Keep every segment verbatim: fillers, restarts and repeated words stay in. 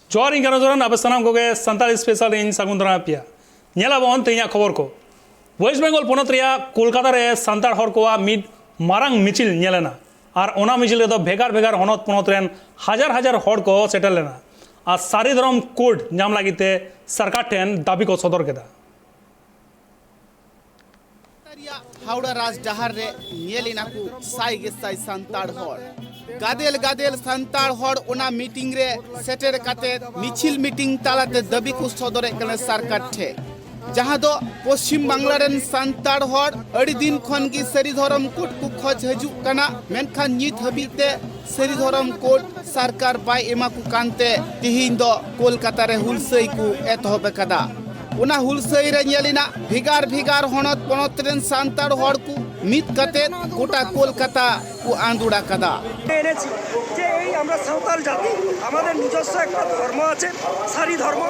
ᱡᱚᱦᱟᱨ, ᱤᱧ ᱠᱟᱱᱟ ᱡᱚᱨᱟᱱ, ᱟᱯᱮ ᱥᱟᱱᱟᱢ ᱠᱚᱜᱮ ᱥᱟᱱᱛᱟᱲᱤ ᱥᱯᱮᱥᱟᱞ ᱨᱮᱧ ᱥᱟᱹᱜᱩᱱ ᱫᱟᱨᱟᱢ ᱯᱮᱭᱟ᱾ ᱧᱮᱞᱟᱵᱚᱱ ᱛᱮᱦᱮᱧᱟᱜ ᱠᱷᱚᱵᱚᱨ ᱠᱚ᱾ ᱳᱭᱮᱥᱴ ᱵᱮᱝᱜᱚᱞ ᱯᱚᱱᱚᱛ ᱨᱮᱭᱟᱜ ᱠᱳᱞᱠᱟᱛᱟ ᱨᱮ ᱥᱟᱱᱛᱟᱲ ᱦᱚᱲ ᱠᱚᱣᱟᱜ ᱢᱤᱫ ᱢᱟᱨᱟᱝ ᱢᱤᱪᱷᱤᱞ ᱧᱮᱞ ᱮᱱᱟ᱾ ᱟᱨ ᱚᱱᱟ ᱢᱤᱪᱷᱤᱞ ᱨᱮᱫᱚ ᱵᱷᱮᱜᱟᱨ ᱵᱷᱮᱜᱟᱨ ᱦᱚᱱᱚᱛ ᱯᱚᱱᱚᱛ ᱨᱮᱱ ᱦᱟᱡᱟᱨ ᱦᱟᱡᱟᱨ ᱦᱚᱲ ᱠᱚ ᱥᱮᱴᱮᱨ ᱞᱮᱱᱟ᱾ ᱟᱨ ᱥᱟᱹᱨᱤ ᱫᱷᱚᱨᱚᱢ ᱠᱳᱰ ᱧᱟᱢ ᱞᱟᱹᱜᱤᱫ ᱛᱮ ᱥᱚᱨᱠᱟᱨ ᱴᱷᱮᱱ ᱫᱟᱹᱵᱤ ᱠᱚ ᱥᱚᱫᱚᱨ ᱠᱮᱫᱟ᱾ ᱨᱮᱭᱟᱜ ᱦᱟᱣᱲᱟ ᱨᱟᱡᱽ ᱰᱟᱦᱟᱨ ᱨᱮ ᱧᱮᱞ ᱮᱱᱟ ᱠᱚ ᱥᱟᱭ ᱜᱮ ᱥᱟᱭ ᱥᱟᱱᱛᱟᱲ ᱦᱚᱲ᱾ ᱜᱟᱫᱮᱞ ᱜᱟᱫᱮᱞ ᱥᱟᱱᱛᱟᱲ ᱦᱚᱲ ᱚᱱᱟ ᱢᱤᱴᱤᱝ ᱨᱮ ᱥᱮᱴᱮᱨ ᱠᱟᱛᱮ ᱢᱤᱪᱷᱤᱞ ᱢᱤᱴᱤᱝ ᱛᱟᱞᱟᱛᱮ ᱫᱟᱹᱵᱤ ᱠᱚ ᱥᱚᱫᱚᱨᱮᱫ ᱠᱟᱱᱟ ᱥᱚᱨᱠᱟᱨ ᱴᱷᱮᱱ, ᱡᱟᱦᱟᱸ ᱫᱚ ᱯᱚᱥᱪᱤᱢ ᱵᱟᱝᱞᱟ ᱨᱮᱱ ᱥᱟᱱᱛᱟᱲ ᱦᱚᱲ ᱟᱹᱰᱤ ᱫᱤᱱ ᱠᱷᱚᱱ ᱜᱮ ᱥᱟᱹᱨᱤ ᱫᱷᱚᱨᱚᱢ ᱠᱳᱰ ᱠᱚ ᱠᱷᱚᱡᱽ ᱦᱤᱡᱩᱜ ᱠᱟᱱᱟ, ᱢᱮᱱᱠᱷᱟᱱ ᱱᱤᱛ ᱦᱟᱹᱵᱤᱡ ᱛᱮ ᱥᱟᱹᱨᱤ ᱫᱷᱚᱨᱚᱢ ᱠᱳᱰ ᱥᱚᱨᱠᱟᱨ ᱵᱟᱭ ᱮᱢᱟ ᱠᱚ ᱠᱟᱱᱛᱮ ᱛᱤᱦᱤᱧ ᱫᱚ ᱠᱳᱞᱠᱟᱛᱟ ᱨᱮ ᱦᱩᱞᱥᱟᱹᱭ ᱠᱚ ᱮᱛᱚᱦᱚᱵ ᱟᱠᱟᱫᱟ᱾ ᱚᱱᱟ ᱦᱩᱞᱥᱟᱹᱭ ᱨᱮ ᱧᱮᱞ ᱮᱱᱟ ᱵᱷᱮᱜᱟᱨ ᱵᱷᱮᱜᱟᱨ ᱦᱚᱱᱚᱛ ᱯᱚᱱᱚᱛ ᱨᱮᱱ ᱥᱟᱱᱛᱟᱲ ᱦᱚᱲ ᱠᱚ ᱢᱤᱫ ᱠᱟᱛᱮ ᱜᱚᱴᱟ ᱠᱳᱞᱠᱟᱛᱟ ᱠᱚ ᱟᱸᱫᱳᱲ ᱟᱠᱟᱫᱟ᱾ এনেছি যে এই আমরা সাঁওতাল জাতি, আমাদের নিজস্ব একটা ধর্ম আছে, সারি ধর্ম।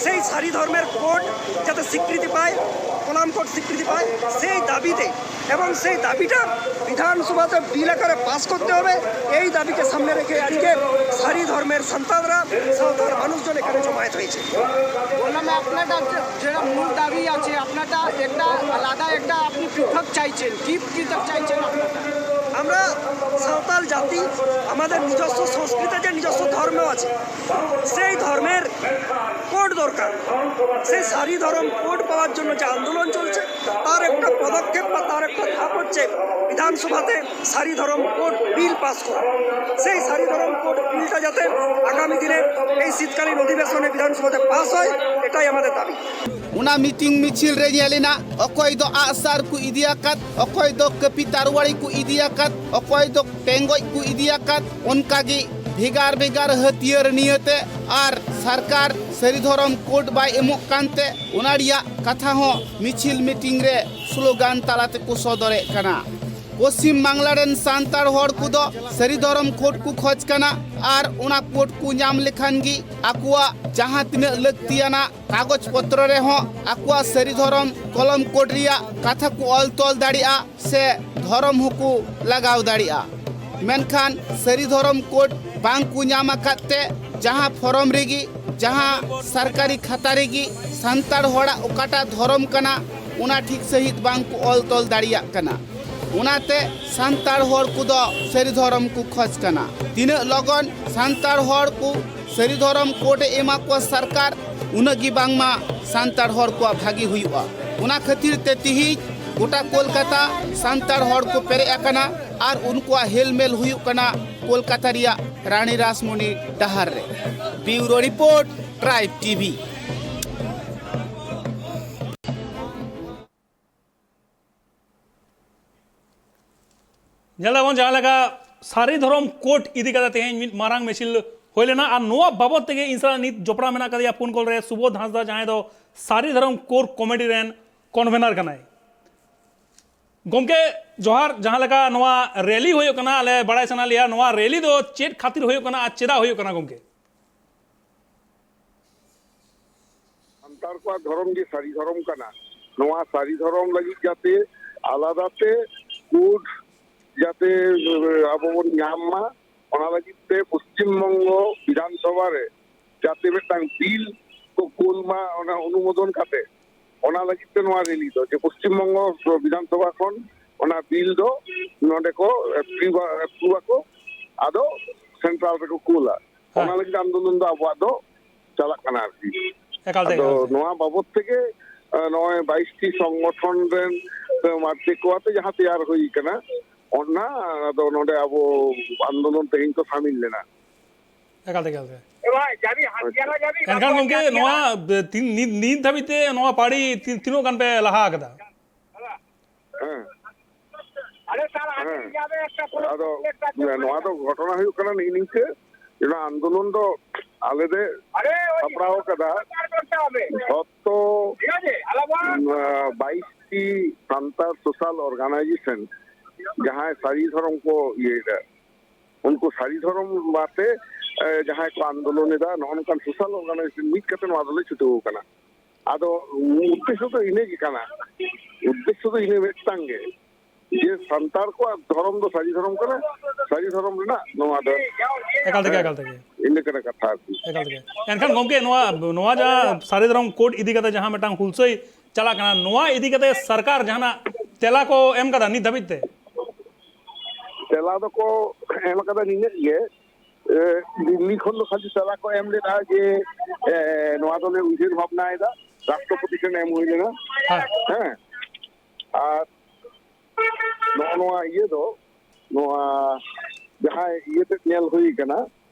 সেই সারি ধর্মের কোড যাতে স্বীকৃতি পায়, কোলাম কোড স্বীকৃতি পায়, সেই দাবিতে এবং সেই দাবিটা বিধানসভাতে বিল আকারে পাস করতে হবে। এই দাবিকে সামনে রেখে আজকে সারি ধর্মের সন্তানরা, সাঁওতাল মানুষজন এখানে জমায়েত হয়েছে। বললাম, আপনারটা যে, যেটা মূল দাবি আছে, আপনারটা একটা আলাদা একটা আপনি পৃথক চাইছেন, কি পৃথক চাইছেন আপনারটা? আমরা সাঁওতাল জাতি, আমাদের নিজস্ব সংস্কৃতি আছে, নিজস্ব ধর্ম আছে, সেই ধর্মের কোড দরকার। সেই সারি ধর্ম কোড পাওয়ার জন্য যে আন্দোলন চলছে, তার একটা পদক্ষেপ বা তার একটা ধাপ হচ্ছে বিধানসভাতে সারি ধর্ম কোড বিল পাস করা। সেই সারি ধর্ম কোড বিলটা যাতে আগামী দিনে এই শীতকালীন অধিবেশনে বিধানসভাতে পাস হয়, এটাই আমাদের দাবি। ᱚᱱᱟ ᱢᱤᱴᱤᱝ ᱢᱤᱪᱷᱤᱞ ᱨᱮ ᱧᱮᱞ ᱮᱱᱟ, ᱚᱠᱚᱭ ᱫᱚ ᱟᱜᱼᱥᱟᱨ ᱠᱚ ᱤᱫᱤ ᱟᱠᱟᱫ, ᱚᱠᱚᱭ ᱫᱚ ᱠᱟᱹᱯᱤ ᱛᱟᱨᱣᱟᱲᱤ ᱠᱚ ᱤᱫᱤ ᱟᱠᱟᱫ, ᱚᱠᱚᱭ ᱫᱚ ᱴᱮᱸᱜᱚᱡ ᱠᱚ ᱤᱫᱤ ᱟᱠᱟᱫ, ᱚᱱᱠᱟ ᱜᱮ ᱵᱷᱮᱜᱟᱨ ᱵᱷᱮᱜᱟᱨ ᱦᱟᱹᱛᱭᱟᱹᱨ ᱱᱤᱭᱟᱹᱛᱮ ᱟᱨ ᱥᱚᱨᱠᱟᱨ ᱥᱟᱹᱨᱤ ᱫᱷᱚᱨᱚᱢ ᱠᱳᱰ ᱵᱟᱭ ᱮᱢᱚᱜ ᱠᱟᱱᱛᱮ ᱚᱱᱟ ᱨᱮᱭᱟᱜ ᱠᱟᱛᱷᱟ ᱦᱚᱸ ᱢᱤᱪᱷᱤᱞ ᱢᱤᱴᱤᱝ ᱨᱮ ᱥᱞᱳᱜᱟᱱ ᱛᱟᱞᱟ ᱛᱮᱠᱚ ᱥᱚᱫᱚᱨᱮᱫ ᱠᱟᱱᱟ᱾ ᱯᱚᱥᱪᱤᱢ ᱵᱟᱝᱞᱟ ᱨᱮᱱ ᱥᱟᱱᱛᱟᱲ ᱦᱚᱲ ᱠᱚᱫᱚ ᱥᱟᱹᱨᱤ ᱫᱷᱚᱨᱚᱢ ᱠᱳᱰ ᱠᱚ ᱠᱷᱚᱡᱽ ᱠᱟᱱᱟ ᱟᱨ ᱚᱱᱟ ᱠᱳᱰ ᱠᱚ ᱧᱟᱢ ᱞᱮᱠᱷᱟᱱ ᱜᱮ ᱟᱠᱚᱣᱟᱜ ᱡᱟᱦᱟᱸ ᱛᱤᱱᱟᱹᱜ ᱞᱟᱹᱠᱛᱤᱭᱟᱱᱟᱜ ᱠᱟᱜᱚᱡᱽ ᱯᱚᱛᱨᱚ ᱨᱮᱦᱚᱸ ᱟᱠᱚᱣᱟᱜ ᱥᱟᱹᱨᱤ ᱫᱷᱚᱨᱚᱢ ᱠᱚᱞᱚᱢ ᱠᱳᱰ ᱨᱮᱭᱟᱜ ᱠᱟᱛᱷᱟ ᱠᱚ ᱚᱞ ᱛᱚᱞ ᱫᱟᱲᱮᱭᱟᱜᱼᱟ ᱥᱮ ᱫᱷᱚᱨᱚᱢ ᱦᱚᱸᱠᱚ ᱞᱟᱜᱟᱣ ᱫᱟᱲᱮᱭᱟᱜᱼᱟ᱾ ᱢᱮᱱᱠᱷᱟᱱ ᱥᱟᱹᱨᱤ ᱫᱷᱚᱨᱚᱢ ᱠᱳᱰ ᱵᱟᱝ ᱠᱚ ᱧᱟᱢ ᱟᱠᱟᱫ ᱛᱮ ᱡᱟᱦᱟᱸ ᱯᱷᱚᱨᱚᱢ ᱨᱮᱜᱮ, ᱡᱟᱦᱟᱸ ᱥᱚᱨᱠᱟᱨᱤ ᱠᱷᱟᱛᱟ ᱨᱮᱜᱮ ᱥᱟᱱᱛᱟᱲ ᱦᱚᱲᱟᱜ ᱚᱠᱟᱴᱟᱜ ᱫᱷᱚᱨᱚᱢ ᱠᱟᱱᱟ, ᱚᱱᱟ ᱴᱷᱤᱠ ᱥᱟᱺᱦᱤᱡ ᱵᱟᱝ ᱠᱚ ᱚᱞ ᱛᱚᱞ ᱫᱟᱲᱮᱭᱟᱜ ᱠᱟᱱᱟ᱾ ᱚᱱᱟᱛᱮ ᱥᱟᱱᱛᱟᱲ ᱦᱚᱲ ᱠᱚᱫᱚ ᱥᱟᱹᱨᱤ ᱫᱷᱚᱨᱚᱢ ᱠᱚ ᱠᱷᱚᱡᱽ ᱠᱟᱱᱟ᱾ ᱛᱤᱱᱟᱹᱜ ᱞᱚᱜᱚᱱ ᱥᱟᱱᱛᱟᱲ ᱦᱚᱲ ᱠᱚ ᱥᱟᱹᱨᱤ ᱫᱷᱚᱨᱚᱢ ᱠᱳᱰ ᱮ ᱮᱢᱟ ᱠᱚᱣᱟ ᱥᱚᱨᱠᱟᱨ, ᱩᱱᱟᱹᱜ ᱜᱮ ᱵᱟᱝᱢᱟ ᱥᱟᱱᱛᱟᱲ ᱦᱚᱲ ᱠᱚᱣᱟᱜ ᱵᱷᱟᱹᱜᱤ ᱦᱩᱭᱩᱜᱼᱟ᱾ ᱚᱱᱟ ᱠᱷᱟᱹᱛᱤᱨ ᱛᱮ ᱛᱤᱦᱤᱧ ᱜᱚᱴᱟ ᱠᱳᱞᱠᱟᱛᱟ ᱥᱟᱱᱛᱟᱲ ᱦᱚᱲ ᱠᱚ ᱯᱮᱨᱮᱡ ᱟᱠᱟᱱᱟ ᱟᱨ ᱩᱱᱠᱩᱣᱟᱜ ᱦᱮᱞᱢᱮᱞ ᱦᱩᱭᱩᱜ ᱠᱟᱱᱟ ᱠᱳᱞᱠᱟᱛᱟ ᱨᱮᱭᱟᱜ ᱨᱟᱱᱤ ᱨᱟᱥᱢᱚᱱᱤ ᱰᱟᱦᱟᱨ ᱨᱮ᱾ ᱵᱤᱭᱩᱨᱳ ᱨᱤᱯᱳᱨᱴ, ᱴᱨᱟᱭᱤᱵᱽ ᱴᱤᱵᱷᱤ᱾ ᱧᱮᱞ ᱫᱟᱵᱚᱱ ᱡᱟᱦᱟᱸ ᱞᱮᱠᱟ ᱥᱟᱹᱨᱤ ᱫᱷᱚᱨᱚᱢ ᱠᱳᱰ ᱤᱫᱤ ᱠᱟᱛᱮ ᱛᱮᱦᱮᱧ ᱢᱤᱫ ᱢᱟᱨᱟᱝ ᱢᱤᱪᱷᱤᱞ ᱦᱩᱭ ᱞᱮᱱᱟ, ᱟᱨ ᱱᱚᱣᱟ ᱵᱟᱵᱚᱛ ᱛᱮᱜᱮ ᱤᱧ ᱥᱟᱞᱟᱜ ᱱᱤᱛ ᱡᱚᱯᱲᱟᱣ ᱢᱮᱱᱟᱜ ᱟᱠᱟᱫᱮᱭᱟ ᱯᱷᱳᱱ ᱠᱚᱞ ᱨᱮ ᱥᱩᱵᱳᱫᱷ ᱦᱟᱸᱥᱫᱟ, ᱡᱟᱦᱟᱸᱭ ᱫᱚ ᱥᱟᱹᱨᱤ ᱫᱷᱚᱨᱚᱢ ᱠᱳᱨ ᱠᱚᱢᱤᱴᱤ ᱨᱮᱱ ᱠᱚᱱᱵᱷᱮᱱᱟᱨ ᱠᱟᱱᱟᱭ᱾ ᱜᱚᱢᱠᱮ ᱡᱚᱦᱟᱨ, ᱡᱟᱦᱟᱸ ᱞᱮᱠᱟ ᱱᱚᱣᱟ ᱨᱮᱞᱤ ᱦᱩᱭᱩᱜ ᱠᱟᱱᱟ, ᱟᱞᱮ ᱵᱟᱲᱟᱭ ᱥᱟᱱᱟ ᱞᱮᱭᱟ ᱱᱚᱣᱟ ᱨᱮᱞᱤ ᱫᱚ ᱪᱮᱫ ᱠᱷᱟᱹᱛᱤᱨ ᱦᱩᱭᱩᱜ ᱠᱟᱱᱟ ᱟᱨ ᱪᱮᱫᱟᱜ ᱦᱩᱭᱩᱜ ᱠᱟᱱᱟ ᱜᱚᱢᱠᱮ? ᱥᱟᱱᱛᱟᱲ ᱠᱚᱣᱟᱜ ᱫᱷᱚᱨᱚᱢ ᱜᱮ ᱥᱟᱹᱨᱤ ᱫᱷᱚᱨᱚᱢ ᱠᱟᱱᱟ᱾ ᱱᱚᱣᱟ ᱥᱟᱹᱨᱤ ᱫᱷᱚᱨᱚᱢ ᱞᱟᱹᱜᱤᱫ ᱡᱟᱛᱮ ᱟᱞᱟᱫᱟ ᱛᱮ ᱠᱳᱰ ᱡᱟᱛᱮ, ᱮ, ᱟᱵᱚ ᱵᱚᱱ ᱧᱟᱢ ᱢᱟ, ᱚᱱᱟ ᱞᱟᱹᱜᱤᱫ ᱛᱮ ᱯᱚᱥᱪᱤᱢ ᱵᱚᱝᱜᱚ ᱵᱤᱫᱷᱟᱱ ᱥᱚᱵᱷᱟ ᱨᱮ ᱡᱟᱛᱮ ᱢᱤᱫᱴᱟᱝ ᱵᱤᱞ ᱠᱚ ᱠᱳᱞ ᱢᱟ, ᱚᱱᱟ ᱚᱱᱩᱢᱳᱫᱚᱱ ᱠᱟᱛᱮ, ᱚᱱᱟ ᱞᱟᱹᱜᱤᱫ ᱛᱮ ᱱᱚᱣᱟ ᱨᱮᱞᱤ ᱫᱚ, ᱡᱮ ᱯᱚᱥᱪᱤᱢ ᱵᱚᱝᱜᱚ ᱵᱤᱫᱷᱟᱱ ᱥᱚᱵᱷᱟ ᱠᱷᱚᱱ ᱚᱱᱟ ᱵᱤᱞ ᱫᱚ ᱱᱚᱰᱮ ᱠᱚ ᱮᱯᱨᱩᱵᱷ ᱟᱠᱚ, ᱟᱫᱚ ᱥᱮᱱᱴᱨᱟᱞ ᱨᱮᱠᱚ ᱠᱳᱞᱟ᱾ ᱦᱮᱸ᱾ ᱚᱱᱟ ᱞᱟᱹᱜᱤᱫ ᱟᱱᱫᱳᱞᱚᱱ ᱫᱚ ᱟᱵᱚᱣᱟᱜ ᱫᱚ ᱪᱟᱞᱟᱜ ᱠᱟᱱᱟ ᱟᱨᱠᱤ᱾ ᱮᱠᱟᱞ ᱛᱮ, ᱟᱫᱚ ᱮᱠᱟᱞ ᱛᱮ᱾ ᱱᱚᱣᱟ ᱵᱟᱵᱚᱛ ᱛᱮᱜᱮ, ᱮ, ᱱᱚᱜᱼᱚᱭ ᱵᱟᱭᱤᱥ ᱴᱤ ᱥᱚᱝᱜᱚᱴᱷᱚᱱ ᱨᱮᱱ, ᱮ, ᱢᱟᱨᱪᱮ ᱠᱚ ᱟᱛᱮ ᱡᱟᱦᱟᱸ ᱛᱮᱭᱟᱨ ᱦᱩᱭ ᱠᱟᱱᱟ, ᱚᱱᱟ ᱟᱫᱚ ᱱᱚᱰᱮ ᱟᱵᱚ ᱟᱱᱫᱳᱞᱚᱱ ᱛᱮᱦᱮᱧ ᱠᱚ ᱥᱟᱢᱤᱞ ᱞᱮᱱᱟ᱾ ᱮᱠᱟᱞ ᱛᱮ, ᱮᱠᱟᱞ ᱛᱮ᱾ ᱮᱱᱠᱷᱟᱱ ᱜᱚᱢᱠᱮ, ᱱᱚᱣᱟ, ᱮ, ᱛᱤᱱ, ᱱᱤᱛ, ᱱᱤᱛ ᱫᱷᱟᱹᱵᱤᱡ ᱛᱮ ᱱᱚᱣᱟ ᱯᱟᱹᱲᱤ ᱛᱤ-, ᱛᱤᱱᱟᱹᱜ ᱜᱟᱱ ᱯᱮ ᱞᱟᱦᱟ ᱟᱠᱟᱫᱟ? ᱦᱮᱸ᱾ ᱦᱮᱸ᱾ ᱟᱫᱚ ᱱᱚᱣᱟ ᱫᱚ ᱜᱷᱚᱴᱚᱱᱟ ᱦᱩᱭᱩᱜ ᱠᱟᱱᱟ ᱱᱤᱝᱠᱟᱹ, ᱱᱚᱣᱟ ᱟᱱᱫᱳᱞᱚᱱ ᱫᱚ ᱟᱞᱮ ᱞᱮ ᱥᱟᱯᱲᱟᱣ ᱠᱟᱫᱟ ᱡᱷᱚᱛᱚ, ᱟᱸ, ᱵᱟᱭᱤᱥ ᱴᱤ ᱥᱟᱱᱛᱟᱲ ᱥᱳᱥᱟᱞ ᱚᱨᱜᱟᱱᱟᱭᱡᱮᱥᱚᱱ, ᱡᱟᱦᱟᱸᱭ ᱥᱟᱹᱨᱤ ᱫᱷᱚᱨᱚᱢ ᱠᱚ ᱤᱭᱟᱹᱭᱮᱫᱟ, ᱩᱱᱠᱩ ᱥᱟᱹᱨᱤ ᱫᱷᱚᱨᱚᱢ ᱵᱟᱨᱮᱛᱮ, ᱮ, ᱡᱟᱦᱟᱸᱭ ᱠᱚ ᱟᱱᱫᱳᱞᱚᱱ ᱮᱫᱟ, ᱱᱚᱜᱼᱚ ᱱᱚᱝᱠᱟᱱ ᱥᱳᱥᱟᱞ ᱚᱨᱜᱟᱱᱟᱭᱡᱮᱥᱚᱱ ᱢᱤᱫ ᱠᱟᱛᱮ ᱱᱚᱣᱟ ᱫᱚᱞᱮ ᱪᱷᱩᱴᱟᱹᱣ ᱟᱠᱟᱱᱟ᱾ ᱟᱫᱚ ᱩᱫᱽᱫᱮᱥᱥᱚ ᱫᱚ ᱤᱱᱟᱹ ᱜᱮ ᱠᱟᱱᱟ, ᱩᱫᱽᱫᱮᱥᱥᱚ ᱫᱚ ᱤᱱᱟᱹ ᱢᱤᱫᱴᱟᱝ ᱜᱮ᱾ ᱡᱮ ᱥᱟᱱᱛᱟᱲ ᱠᱚᱣᱟᱜ ᱫᱷᱚᱨᱚᱢ ᱫᱚ ᱥᱟᱹᱨᱤ ᱫᱷᱚᱨᱚᱢ ᱠᱟᱱᱟ, ᱥᱟᱹᱨᱤ ᱫᱷᱚᱨᱚᱢ ᱨᱮᱱᱟᱜ ᱱᱚᱣᱟ ᱫᱚ᱾ ᱮᱠᱟᱞ ᱛᱮᱜᱮ, ᱮᱠᱟᱞ ᱛᱮᱜᱮ᱾ ᱤᱱᱟᱹ ᱠᱟᱱᱟ ᱠᱟᱛᱷᱟ ᱟᱨᱠᱤ᱾ ᱮᱠᱟᱞ ᱛᱮᱜᱮ᱾ ᱮᱱᱠᱷᱟᱱ ᱜᱚᱢᱠᱮ, ᱱᱚᱣᱟ, ᱱᱚᱣᱟ ᱡᱟᱦᱟᱸ ᱥᱟᱹᱨᱤ ᱫᱷᱚᱨᱚᱢ ᱠᱳᱰ ᱤᱫᱤ ᱠᱟᱛᱮ ᱡᱟᱦᱟᱸ ᱢᱤᱫᱴᱟᱝ ᱦᱩᱞᱥᱟᱹᱭ ᱪᱟᱞᱟᱜ ᱠᱟᱱᱟ, ᱱᱚᱣᱟ ᱤᱫᱤ ᱠᱟᱛᱮ ᱥᱚᱨᱠᱟᱨ ᱡᱟᱦᱟᱱᱟᱜ ᱛᱮᱞᱟ ᱠᱚ ᱮᱢ ᱠᱟᱫᱟ ᱱᱤᱛ ᱫᱷᱟᱹᱵᱤᱡ ᱛᱮ? ᱛᱮᱞᱟ ᱫᱚᱠᱚ ᱮᱢ ᱠᱟᱫᱟ ᱱᱤᱱᱟᱹᱜ ᱜᱮ, ᱮ, ᱫᱤᱞᱞᱤ ᱠᱷᱚᱱ ᱫᱚ ᱠᱷᱟᱹᱞᱤ ᱛᱮᱞᱟ ᱠᱚ ᱮᱢ ᱞᱮᱫᱟ ᱡᱮ, ᱮ, ᱱᱚᱣᱟ ᱫᱚᱞᱮ ᱩᱭᱦᱟᱹᱨ ᱵᱷᱟᱵᱽᱱᱟᱭᱮᱫᱟ, ᱨᱟᱥᱴᱨᱚᱯᱚᱛᱤ ᱴᱷᱮᱱ ᱮᱢ ᱦᱩᱭ ᱞᱮᱱᱟ᱾ ᱦᱮᱸ᱾ ᱦᱮᱸ, ᱟᱨ ᱱᱚᱜᱼᱚ ᱱᱚᱣᱟ ᱤᱭᱟᱹ ᱫᱚ, ᱱᱚᱣᱟ ᱡᱟᱦᱟᱸᱭ ᱤᱭᱟᱹ ᱛᱮ ᱧᱮᱞ ᱦᱩᱭ ᱠᱟᱱᱟ,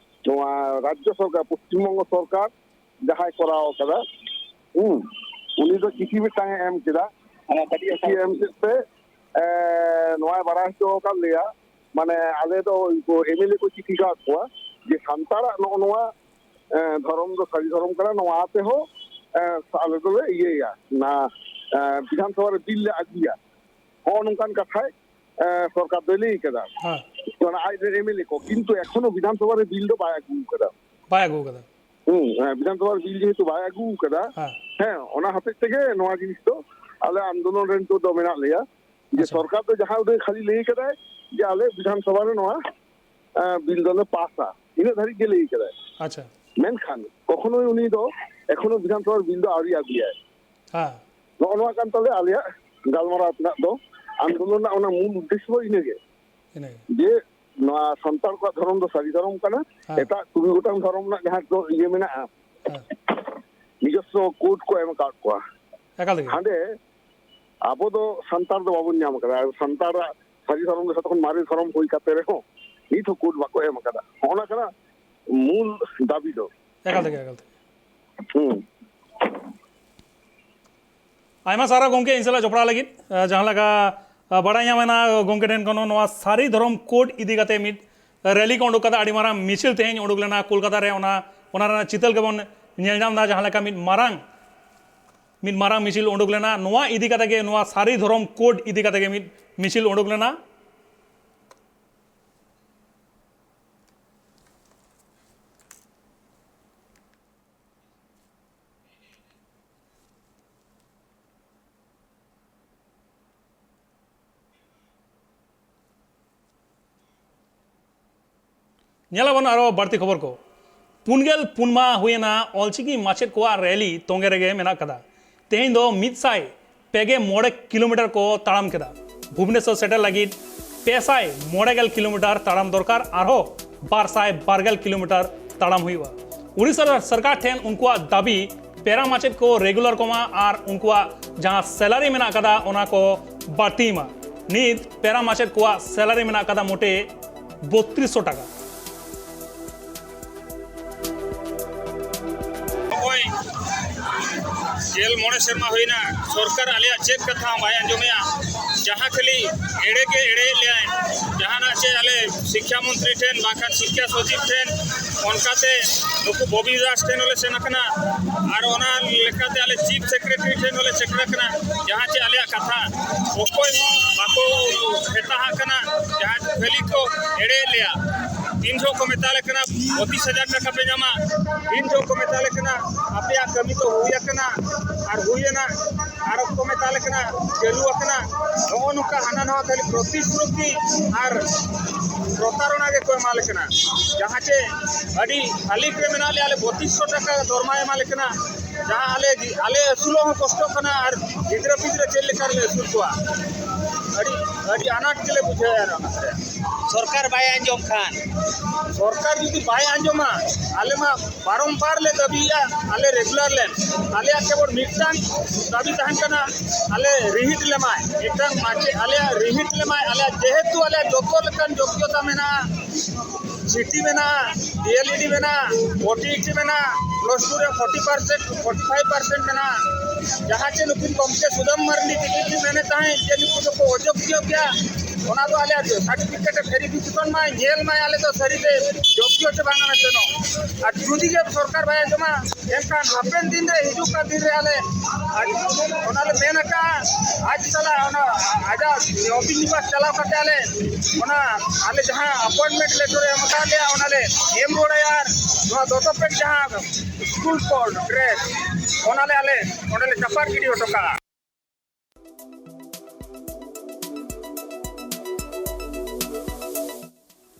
ᱱᱚᱣᱟ ᱨᱟᱡᱽᱡᱚ ᱥᱚᱨᱠᱟᱨ, ᱯᱚᱥᱪᱤᱢ ᱵᱚᱝᱜᱚ ᱥᱚᱨᱠᱟᱨ ᱡᱟᱦᱟᱸᱭ ᱠᱚᱨᱟᱣ ᱠᱟᱫᱟ, ᱦᱩᱸ, ᱩᱱᱤ ᱫᱚ ᱪᱤᱴᱷᱤ ᱢᱤᱫᱴᱟᱝ ᱮ ᱮᱢ ᱠᱮᱫᱟ᱾ ᱦᱮᱸ, ᱠᱟᱹᱴᱤᱡ ᱮ ᱪᱤᱴᱷᱤ ᱮᱢ ᱠᱮᱫ ᱛᱮ, ᱮ, ᱱᱚᱣᱟᱭ ᱵᱟᱲᱟᱭ ᱦᱚᱪᱚ ᱟᱠᱟᱫ ᱞᱮᱭᱟ, ᱢᱟᱱᱮ ᱟᱞᱮ ᱫᱚ ᱩᱱᱠᱩ ᱮᱢ ᱮᱞ ᱮ ᱠᱚ ᱪᱤᱴᱷᱤ ᱠᱟᱜ ᱠᱚᱣᱟ ᱡᱮ ᱥᱟᱱᱛᱟᱲᱟᱜ ᱱᱚᱜᱼᱚ ᱱᱚᱣᱟ, ᱮ, ᱫᱷᱚᱨᱚᱢ ᱫᱚ ᱥᱟᱹᱨᱤ ᱫᱷᱚᱨᱚᱢ ᱠᱟᱱᱟ, ᱱᱚᱣᱟ ᱛᱮᱦᱚᱸ, ᱮ, ᱟᱞᱮ ᱫᱚᱞᱮ ᱤᱭᱟᱹᱭᱟ, ᱚᱱᱟ, ᱮ, ᱵᱤᱫᱷᱟᱱ ᱥᱚᱵᱷᱟ ᱨᱮ ᱵᱤᱞ ᱞᱮ ᱟᱹᱜᱩᱭᱟ᱾ ᱦᱚᱸᱜᱼᱚ ᱱᱚᱝᱠᱟᱱ ᱠᱟᱛᱷᱟᱭ, ᱮ, ᱥᱚᱨᱠᱟᱨ ᱫᱚᱭ ᱞᱟᱹᱭ ᱠᱟᱫᱟ᱾ ᱦᱮᱸ᱾ ᱚᱱᱟ ᱟᱡ ᱨᱮᱱ ᱮᱢ ᱮᱞ ᱮ ᱠᱚ, ᱠᱤᱱᱛᱩ ᱮᱠᱷᱚᱱᱳ ᱵᱤᱫᱷᱟᱱ ᱥᱚᱵᱷᱟ ᱨᱮ ᱵᱤᱞ ᱫᱚ ᱵᱟᱭ ᱟᱹᱜᱩ ᱠᱟᱫᱟ᱾ ᱵᱟᱭ ᱟᱹᱜᱩ ᱠᱟᱫᱟ᱾ ᱦᱩᱸ, ᱦᱮᱸ, ᱵᱤᱫᱷᱟᱱ ᱥᱚᱵᱷᱟ ᱨᱮ ᱵᱤᱞ ᱡᱮᱦᱮᱛᱩ ᱵᱟᱭ ᱟᱹᱜᱩ ᱠᱟᱫᱟ, ᱦᱮᱸ᱾ ᱦᱮᱸ, ᱚᱱᱟ ᱦᱚᱛᱮᱡ ᱛᱮᱜᱮ ᱱᱚᱣᱟ ᱡᱤᱱᱤᱥ ᱫᱚ ᱟᱞᱮ ᱟᱱᱫᱳᱞᱚᱱ ᱨᱮ ᱱᱤᱛᱚᱜ ᱫᱚ ᱢᱮᱱᱟᱜ ᱞᱮᱭᱟ᱾ ᱡᱮ ᱟᱪᱪᱷᱟ᱾ ᱥᱚᱨᱠᱟᱨ ᱫᱚ ᱡᱟᱦᱟᱸ ᱩᱰᱟᱹᱝ ᱠᱷᱟᱹᱞᱤ ᱞᱟᱹᱭ ᱠᱟᱫᱟᱭ ᱡᱮ ᱟᱞᱮ ᱵᱤᱫᱷᱟᱱ ᱥᱚᱵᱷᱟ ᱨᱮ ᱱᱚᱣᱟ, ᱮ, ᱵᱤᱞ ᱫᱚᱞᱮ ᱯᱟᱥᱟ, ᱤᱱᱟᱹᱜ ᱫᱷᱟᱹᱨᱤᱡ ᱜᱮ ᱞᱟᱹᱭ ᱠᱟᱫᱟᱭ᱾ ᱟᱪᱪᱷᱟ᱾ ᱢᱮᱱᱠᱷᱟᱱ ᱠᱚᱠᱷᱚᱱᱳᱭ ᱩᱱᱤ ᱫᱚ ᱮᱠᱷᱚᱱᱳ ᱵᱤᱫᱷᱟᱱ ᱥᱚᱵᱷᱟ ᱨᱮ ᱵᱤᱞ ᱫᱚ ᱟᱹᱣᱨᱤ ᱟᱹᱜᱩᱭᱟᱭ᱾ ᱦᱮᱸ᱾ ᱱᱚᱜᱼᱚ ᱱᱚᱣᱟ ᱠᱟᱱ ᱛᱟᱞᱮᱭᱟ ᱟᱞᱮᱭᱟᱜ ᱜᱟᱞᱢᱟᱨᱟᱣ ᱛᱮᱱᱟᱜ ᱫᱚ, ᱟᱱᱫᱳᱞᱚᱱ ᱨᱮᱱᱟᱜ ᱚᱱᱟ ᱢᱩᱞ ᱩᱫᱽᱫᱮᱥᱥᱚ ᱫᱚ ᱤᱱᱟᱹᱜᱮ᱾ ᱤᱱᱟᱹᱜᱮ᱾ ᱡᱮ ᱱᱚᱣᱟ ᱥᱟᱱᱛᱟᱲ ᱠᱚᱣᱟᱜ ᱫᱷᱚᱨᱚᱢ ᱫᱚ ᱥᱟᱹᱨᱤ ᱫᱷᱚᱨᱚᱢ ᱠᱟᱱᱟ, ᱦᱮᱸ᱾ ᱮᱴᱟᱜ ᱛᱩᱨᱩᱭ ᱜᱚᱴᱟᱝ ᱫᱷᱚᱨᱚᱢ ᱨᱮᱱᱟᱜ ᱡᱟᱦᱟᱸ ᱫᱚ ᱤᱭᱟᱹ ᱢᱮᱱᱟᱜᱼᱟ, ᱦᱮᱸ᱾ ᱱᱤᱡᱚᱥᱥᱚ ᱠᱳᱰ ᱠᱚ ᱮᱢ ᱟᱠᱟᱫ ᱠᱚᱣᱟ᱾ ᱮᱠᱟᱞ ᱜᱮ᱾ ᱦᱟᱸᱰᱮ ᱟᱵᱚ ᱫᱚ ᱥᱟᱱᱛᱟᱲ ᱫᱚ ᱵᱟᱵᱚᱱ ᱧᱟᱢ ᱟᱠᱟᱫᱟ᱾ ᱟᱨ ᱥᱟᱱᱛᱟᱲᱟᱜ ᱥᱟᱹᱨᱤ ᱫᱷᱚᱨᱚᱢ ᱫᱚ ᱡᱷᱚᱛᱚ ᱠᱷᱚᱱ ᱢᱟᱨᱮ ᱫᱷᱚᱨᱚᱢ ᱦᱩᱭ ᱠᱟᱛᱮ ᱨᱮᱦᱚᱸ ᱱᱤᱛ ᱦᱚᱸ ᱠᱳᱰ ᱵᱟᱠᱚ ᱮᱢ ᱟᱠᱟᱫᱟ᱾ ᱦᱚᱸᱜᱼᱚ ᱱᱟ ᱠᱟᱱᱟ ᱢᱩᱞ ᱫᱟᱹᱵᱤ ᱫᱚ᱾ ᱮᱠᱟᱞ ᱛᱮᱜᱮ, ᱮᱠᱟᱞ ᱛᱮᱜᱮ᱾ ᱦᱩᱸ᱾ ᱟᱭᱢᱟ ᱥᱟᱨᱦᱟᱣ ᱜᱚᱢᱠᱮ, ᱤᱧ ᱥᱟᱞᱟᱜ ᱡᱚᱯᱲᱟᱣ ᱞᱟᱹᱜᱤᱫ᱾ ᱟᱸ, ᱡᱟᱦᱟᱸ ᱞᱮᱠᱟ, ᱟᱸ, ᱵᱟᱲᱟᱭ ᱧᱟᱢᱮᱱᱟ ᱜᱚᱢᱠᱮ ᱴᱷᱮᱱ ᱠᱷᱚᱱ, ᱱᱚᱣᱟ ᱥᱟᱹᱨᱤ ᱫᱷᱚᱨᱚᱢ ᱠᱳᱰ ᱤᱫᱤ ᱠᱟᱛᱮ ᱢᱤᱫ ᱨᱮᱞᱤ ᱠᱚ ᱩᱰᱩᱠ ᱠᱟᱫᱟ, ᱟᱹᱰᱤ ᱢᱟᱨᱟᱝ ᱢᱤᱪᱷᱤᱞ ᱛᱮᱦᱮᱧ ᱩᱰᱩᱠ ᱞᱮᱱᱟ ᱠᱳᱞᱠᱟᱛᱟ ᱨᱮ᱾ ᱚᱱᱟ, ᱚᱱᱟ ᱨᱮᱱᱟᱜ ᱪᱤᱛᱟᱹᱨ ᱜᱮᱵᱚᱱ ᱧᱮᱞ ᱧᱟᱢ ᱮᱫᱟ, ᱡᱟᱦᱟᱸ ᱞᱮᱠᱟ ᱢᱤᱫ ᱢᱟᱨᱟᱝ, ᱢᱤᱫ ᱢᱟᱨᱟᱝ ᱢᱤᱪᱷᱤᱞ ᱩᱰᱩᱠ ᱞᱮᱱᱟ᱾ ᱱᱚᱣᱟ ᱤᱫᱤ ᱠᱟᱛᱮ ᱜᱮ, ᱱᱚᱣᱟ ᱥᱟᱹᱨᱤ ᱫᱷᱚᱨᱚᱢ ᱠᱳᱰ ᱤᱫᱤ ᱠᱟᱛᱮ ᱜᱮ ᱢᱤᱫ ᱢᱤᱪᱷᱤᱞ ᱩᱰᱩᱠ ᱞᱮᱱᱟ᱾ ᱧᱮᱞᱟᱵᱚᱱ ᱟᱨᱚ ᱵᱟᱹᱲᱛᱤ ᱠᱷᱚᱵᱚᱨ ᱠᱚ᱾ ᱯᱩᱱᱜᱮᱞ ᱯᱩᱱ ᱢᱟᱦᱟ ᱦᱩᱭᱮᱱᱟ ᱚᱞᱪᱤᱠᱤ ᱢᱟᱪᱮᱫ ᱠᱚᱣᱟᱜ ᱨᱮᱞᱤ ᱛᱚᱸᱜᱮ ᱨᱮᱜᱮ ᱢᱮᱱᱟᱜ ᱠᱟᱫᱟ᱾ ᱛᱮᱦᱮᱧ ᱫᱚ ᱢᱤᱫ ᱥᱟᱭ ᱯᱮ ᱜᱮᱞ ᱢᱚᱬᱮ ᱠᱤᱞᱳᱢᱤᱴᱟᱨ ᱠᱚ ᱛᱟᱲᱟᱢ ᱠᱮᱫᱟ᱾ ᱵᱷᱩᱵᱽᱱᱮᱥᱚᱨ ᱥᱮᱴᱮᱨ ᱞᱟᱹᱜᱤᱫ ᱯᱮ ᱥᱟᱭ ᱢᱚᱬᱮ ᱜᱮᱞ ᱠᱤᱞᱳᱢᱤᱴᱟᱨ ᱛᱟᱲᱟᱢ ᱫᱚᱨᱠᱟᱨ, ᱟᱨᱦᱚᱸ ᱵᱟᱨ ᱥᱟᱭ ᱵᱟᱨ ᱜᱮᱞ ᱠᱤᱞᱳᱢᱤᱴᱟᱨ ᱛᱟᱲᱟᱢ ᱦᱩᱭᱩᱜᱼᱟ᱾ ᱩᱲᱤᱥᱥᱟ ᱥᱚᱨᱠᱟᱨ ᱴᱷᱮᱱ ᱩᱱᱠᱩᱣᱟᱜ ᱫᱟᱹᱵᱤ, ᱯᱮᱨᱟ ᱢᱟᱪᱮᱫ ᱠᱚ ᱨᱮᱜᱩᱞᱟᱨ ᱠᱚᱢᱟ ᱟᱨ ᱩᱱᱠᱩᱣᱟᱜ ᱡᱟᱦᱟᱸ ᱥᱮᱞᱟᱨᱤ ᱢᱮᱱᱟᱜ ᱠᱟᱫᱟ, ᱚᱱᱟ ᱠᱚ ᱵᱟᱹᱲᱛᱤᱭ ᱢᱟ᱾ ᱱᱤᱛ ᱯᱮᱨᱟ ᱢᱟᱪᱮᱫ ᱠᱚᱣᱟᱜ ᱥᱮᱞᱟᱨᱤ ᱢᱮᱱᱟᱜ ᱠᱟᱫᱟ ᱢᱚᱴᱮ ᱵᱚᱛᱨᱤᱥᱥᱚ ᱴᱟᱠᱟ᱾ ᱱᱚᱜᱼᱚᱭ ᱜᱮᱞ ᱢᱚᱬᱮ ᱥᱮᱨᱢᱟ ᱦᱩᱭᱱᱟ, ᱥᱚᱨᱠᱟᱨ ᱟᱞᱮᱭᱟᱜ ᱪᱮᱫ ᱠᱟᱛᱷᱟ ᱦᱚᱸ ᱵᱟᱭ ᱟᱸᱡᱚᱢᱮᱜᱼᱟ᱾ ᱡᱟᱦᱟᱸ ᱠᱷᱟᱹᱞᱤ ᱮᱲᱮ ᱜᱮ ᱮᱲᱮᱭᱮᱫ ᱞᱮᱭᱟᱭ᱾ ᱡᱟᱦᱟᱱᱟᱜ ᱪᱮᱫ ᱟᱞᱮ ᱥᱤᱠᱠᱷᱟ ᱢᱚᱱᱛᱨᱤ ᱴᱷᱮᱱ, ᱵᱟᱝᱠᱷᱟᱱ ᱥᱤᱠᱠᱷᱟ ᱥᱚᱪᱤᱵᱽ ᱴᱷᱮᱱ, ᱚᱱᱠᱟᱛᱮ ᱱᱩᱠᱩ ᱵᱚᱵᱤ ᱫᱟᱥ ᱴᱷᱮᱱ ᱦᱚᱸᱞᱮ ᱥᱮᱱ ᱟᱠᱟᱱᱟ᱾ ᱟᱨ ᱚᱱᱟ ᱞᱮᱠᱟᱛᱮ ᱟᱞᱮ ᱪᱤᱯ ᱥᱮᱠᱨᱮᱴᱟᱨᱤ ᱴᱷᱮᱱ ᱦᱚᱸᱞᱮ ᱥᱮᱴᱮᱨ ᱟᱠᱟᱱᱟ᱾ ᱡᱟᱦᱟᱸ ᱪᱮ ᱟᱞᱮᱭᱟᱜ ᱠᱟᱛᱷᱟ ᱚᱠᱚᱭ ᱦᱚᱸ ᱵᱟᱠᱚ ᱢᱮᱛᱟᱦᱟᱜ ᱠᱟᱱᱟ᱾ ᱡᱟᱦᱟᱸ ᱠᱷᱟᱹᱞᱤ ᱠᱚ ᱮᱲᱮᱭᱮᱫ ᱞᱮᱭᱟ᱾ ᱛᱤᱱ ᱡᱚᱦᱚᱜ ᱠᱚ ᱢᱮᱛᱟ ᱞᱮ ᱠᱟᱱᱟ ᱯᱚᱸᱪᱤᱥ ᱦᱟᱡᱟᱨ ᱴᱟᱠᱟ ᱯᱮ ᱧᱟᱢᱟ, ᱛᱤᱱ ᱡᱚᱦᱚᱜ ᱠᱚ ᱢᱮᱛᱟ ᱞᱮ ᱠᱟᱱᱟ ᱟᱯᱮᱭᱟᱜ ᱠᱟᱹᱢᱤ ᱫᱚ ᱦᱩᱭ ᱟᱠᱟᱱᱟ ᱟᱨ ᱦᱩᱭ ᱮᱱᱟ, ᱟᱨ ᱠᱚ ᱢᱮᱛᱟ ᱞᱮ ᱠᱟᱱᱟ ᱪᱟᱹᱞᱩ ᱟᱠᱟᱱᱟ᱾ ᱱᱚᱜᱼᱚ ᱱᱚᱝᱠᱟ ᱦᱟᱱᱟ ᱱᱟᱣᱟ ᱠᱷᱟᱹᱞᱤ ᱯᱨᱚᱛᱤᱥᱨᱩᱛᱤ ᱟᱨ ᱯᱨᱚᱛᱟᱨᱚᱬᱟ ᱜᱮᱠᱚ ᱮᱢᱟ ᱞᱮ ᱠᱟᱱᱟ᱾ ᱡᱟᱦᱟᱸ ᱪᱮ ᱟᱹᱰᱤ ᱦᱟᱹᱞᱤᱠ ᱨᱮ ᱢᱮᱱᱟᱜ ᱞᱮᱭᱟ, ᱟᱞᱮ ᱵᱚᱛᱤᱥᱥᱚ ᱴᱟᱠᱟ ᱫᱚᱨᱢᱟᱭ ᱮᱢᱟ ᱞᱮ ᱠᱟᱱᱟ᱾ ᱡᱟᱦᱟᱸ ᱟᱞᱮ, ᱟᱞᱮ ᱟᱹᱥᱩᱞᱚᱜ ᱦᱚᱸ ᱠᱚᱥᱴᱚᱜ ᱠᱟᱱᱟ ᱟᱨ ᱜᱤᱫᱽᱨᱟᱹ ᱯᱤᱫᱽᱨᱟᱹ ᱪᱮᱫ ᱞᱮᱠᱟ ᱨᱮᱞᱮ ᱟᱹᱥᱩᱞ ᱠᱚᱣᱟ? ᱟᱹᱰᱤ, ᱟᱹᱰᱤ ᱟᱱᱟᱴ ᱜᱮᱞᱮ ᱵᱩᱡᱷᱟᱹᱣᱮᱫᱼᱟ ᱚᱱᱟ ᱠᱚᱨᱮ᱾ ᱥᱚᱨᱠᱟᱨ ᱵᱟᱭ ᱟᱸᱡᱚᱢ ᱠᱷᱟᱱ? ᱥᱚᱨᱠᱟᱨ ᱡᱩᱫᱤ ᱵᱟᱭ ᱟᱸᱡᱚᱢᱟ, ᱟᱞᱮ ᱢᱟ ᱵᱟᱨᱚᱢᱵᱟᱨ ᱞᱮ ᱫᱟᱹᱵᱤᱭᱮᱫᱼᱟ, ᱟᱞᱮ ᱨᱮᱜᱩᱞᱟᱨ ᱞᱮ, ᱟᱞᱮᱭᱟᱜ ᱠᱮᱵᱚᱞ ᱢᱤᱫᱴᱟᱝ ᱫᱟᱹᱵᱤ ᱛᱟᱦᱮᱱ ᱠᱟᱱᱟ, ᱟᱞᱮ ᱨᱤᱦᱤᱴ ᱞᱮᱢᱟᱭ, ᱢᱤᱫᱴᱟᱝ ᱢᱟᱪᱮᱫ ᱟᱞᱮᱭᱟᱜ ᱨᱤᱦᱤᱴ ᱞᱮᱢᱟᱭ, ᱟᱞᱮᱭᱟᱜ ᱡᱮᱦᱮᱛᱩ ᱟᱞᱮᱭᱟᱜ ᱡᱚᱛᱚ ᱞᱮᱠᱟᱱ ᱡᱳᱜᱽᱭᱚᱛᱟ ᱢᱮᱱᱟᱜᱼᱟ, ᱥᱤᱴᱤ ᱢᱮᱱᱟᱜᱼᱟ, ᱰᱤᱮᱞᱤᱰᱤ ᱢᱮᱱᱟᱜᱼᱟ, ᱳᱴᱤᱤᱴᱤ ᱢᱮᱱᱟᱜᱼᱟ, ᱯᱞᱟᱥ ᱴᱩ ᱨᱮ forty percent, forty five percent ᱢᱮᱱᱟᱜᱼᱟ᱾ ᱡᱟᱦᱟᱸ ᱪᱮ ᱱᱩᱠᱤᱱ ᱜᱚᱢᱠᱮ ᱥᱩᱫᱟᱢ ᱢᱟᱨᱰᱤ ᱛᱤᱠᱤᱱ ᱠᱤᱱ ᱢᱮᱱᱮᱫ ᱛᱟᱦᱮᱸᱫ ᱡᱮ ᱱᱩᱠᱩ ᱫᱚᱠᱚ ᱚᱡᱳᱜᱽᱭᱚ ᱜᱮᱭᱟ, ᱚᱱᱟ ᱫᱚ ᱟᱞᱮᱭᱟᱜ ᱥᱟᱨᱴᱤᱯᱷᱤᱠᱮᱴ ᱵᱷᱮᱨᱤᱯᱷᱤᱠᱮᱥᱚᱱ ᱢᱟᱭ ᱧᱮᱞ ᱢᱟᱭ, ᱟᱞᱮ ᱫᱚ ᱥᱟᱹᱨᱤᱛᱮ ᱡᱳᱜᱽᱭᱚ ᱪᱮ ᱵᱟᱝᱟ ᱢᱮᱱᱛᱮ ᱱᱚ᱾ ᱟᱨ ᱡᱩᱫᱤ ᱜᱮ ᱥᱚᱨᱠᱟᱨ ᱵᱟᱭ ᱟᱸᱡᱚᱢᱟ, ᱮᱱᱠᱷᱟᱱ ᱦᱟᱯᱮᱱ ᱫᱤᱱ ᱨᱮ, ᱦᱤᱡᱩᱜ ᱠᱟᱱ ᱫᱤᱱ ᱨᱮ ᱟᱞᱮ ᱟᱡ, ᱚᱱᱟ ᱞᱮ ᱢᱮᱱ ᱟᱠᱟᱫᱼᱟ, ᱟᱡ ᱥᱟᱞᱟᱜ ᱚᱱᱟ ᱟᱡᱟᱜ ᱚᱯᱷᱤᱥ ᱱᱤᱵᱟᱥ ᱪᱟᱞᱟᱣ ᱠᱟᱛᱮ ᱟᱞᱮ ᱚᱱᱟ ᱟᱞᱮ ᱡᱟᱦᱟᱸ ᱟᱯᱚᱭᱮᱱᱴᱢᱮᱱᱴ ᱞᱮᱴᱟᱨ ᱮ ᱮᱢ ᱟᱠᱟᱫ ᱞᱮᱭᱟ, ᱚᱱᱟ ᱞᱮ ᱮᱢ ᱨᱩᱣᱟᱹᱲ ᱟᱭᱟ᱾ ᱟᱨ ᱱᱚᱣᱟ ᱫᱚᱛᱚ ᱯᱮᱱᱴ ᱡᱟᱦᱟᱸ ᱥᱠᱩᱞ ᱠᱳᱰ ᱰᱨᱮᱥ, ᱚᱱᱟ ᱞᱮ ᱟᱞᱮ ᱚᱸᱰᱮ ᱞᱮ ᱪᱟᱯᱟᱫ ᱜᱤᱰᱤ ᱦᱚᱴᱚ ᱠᱟᱜᱼᱟ᱾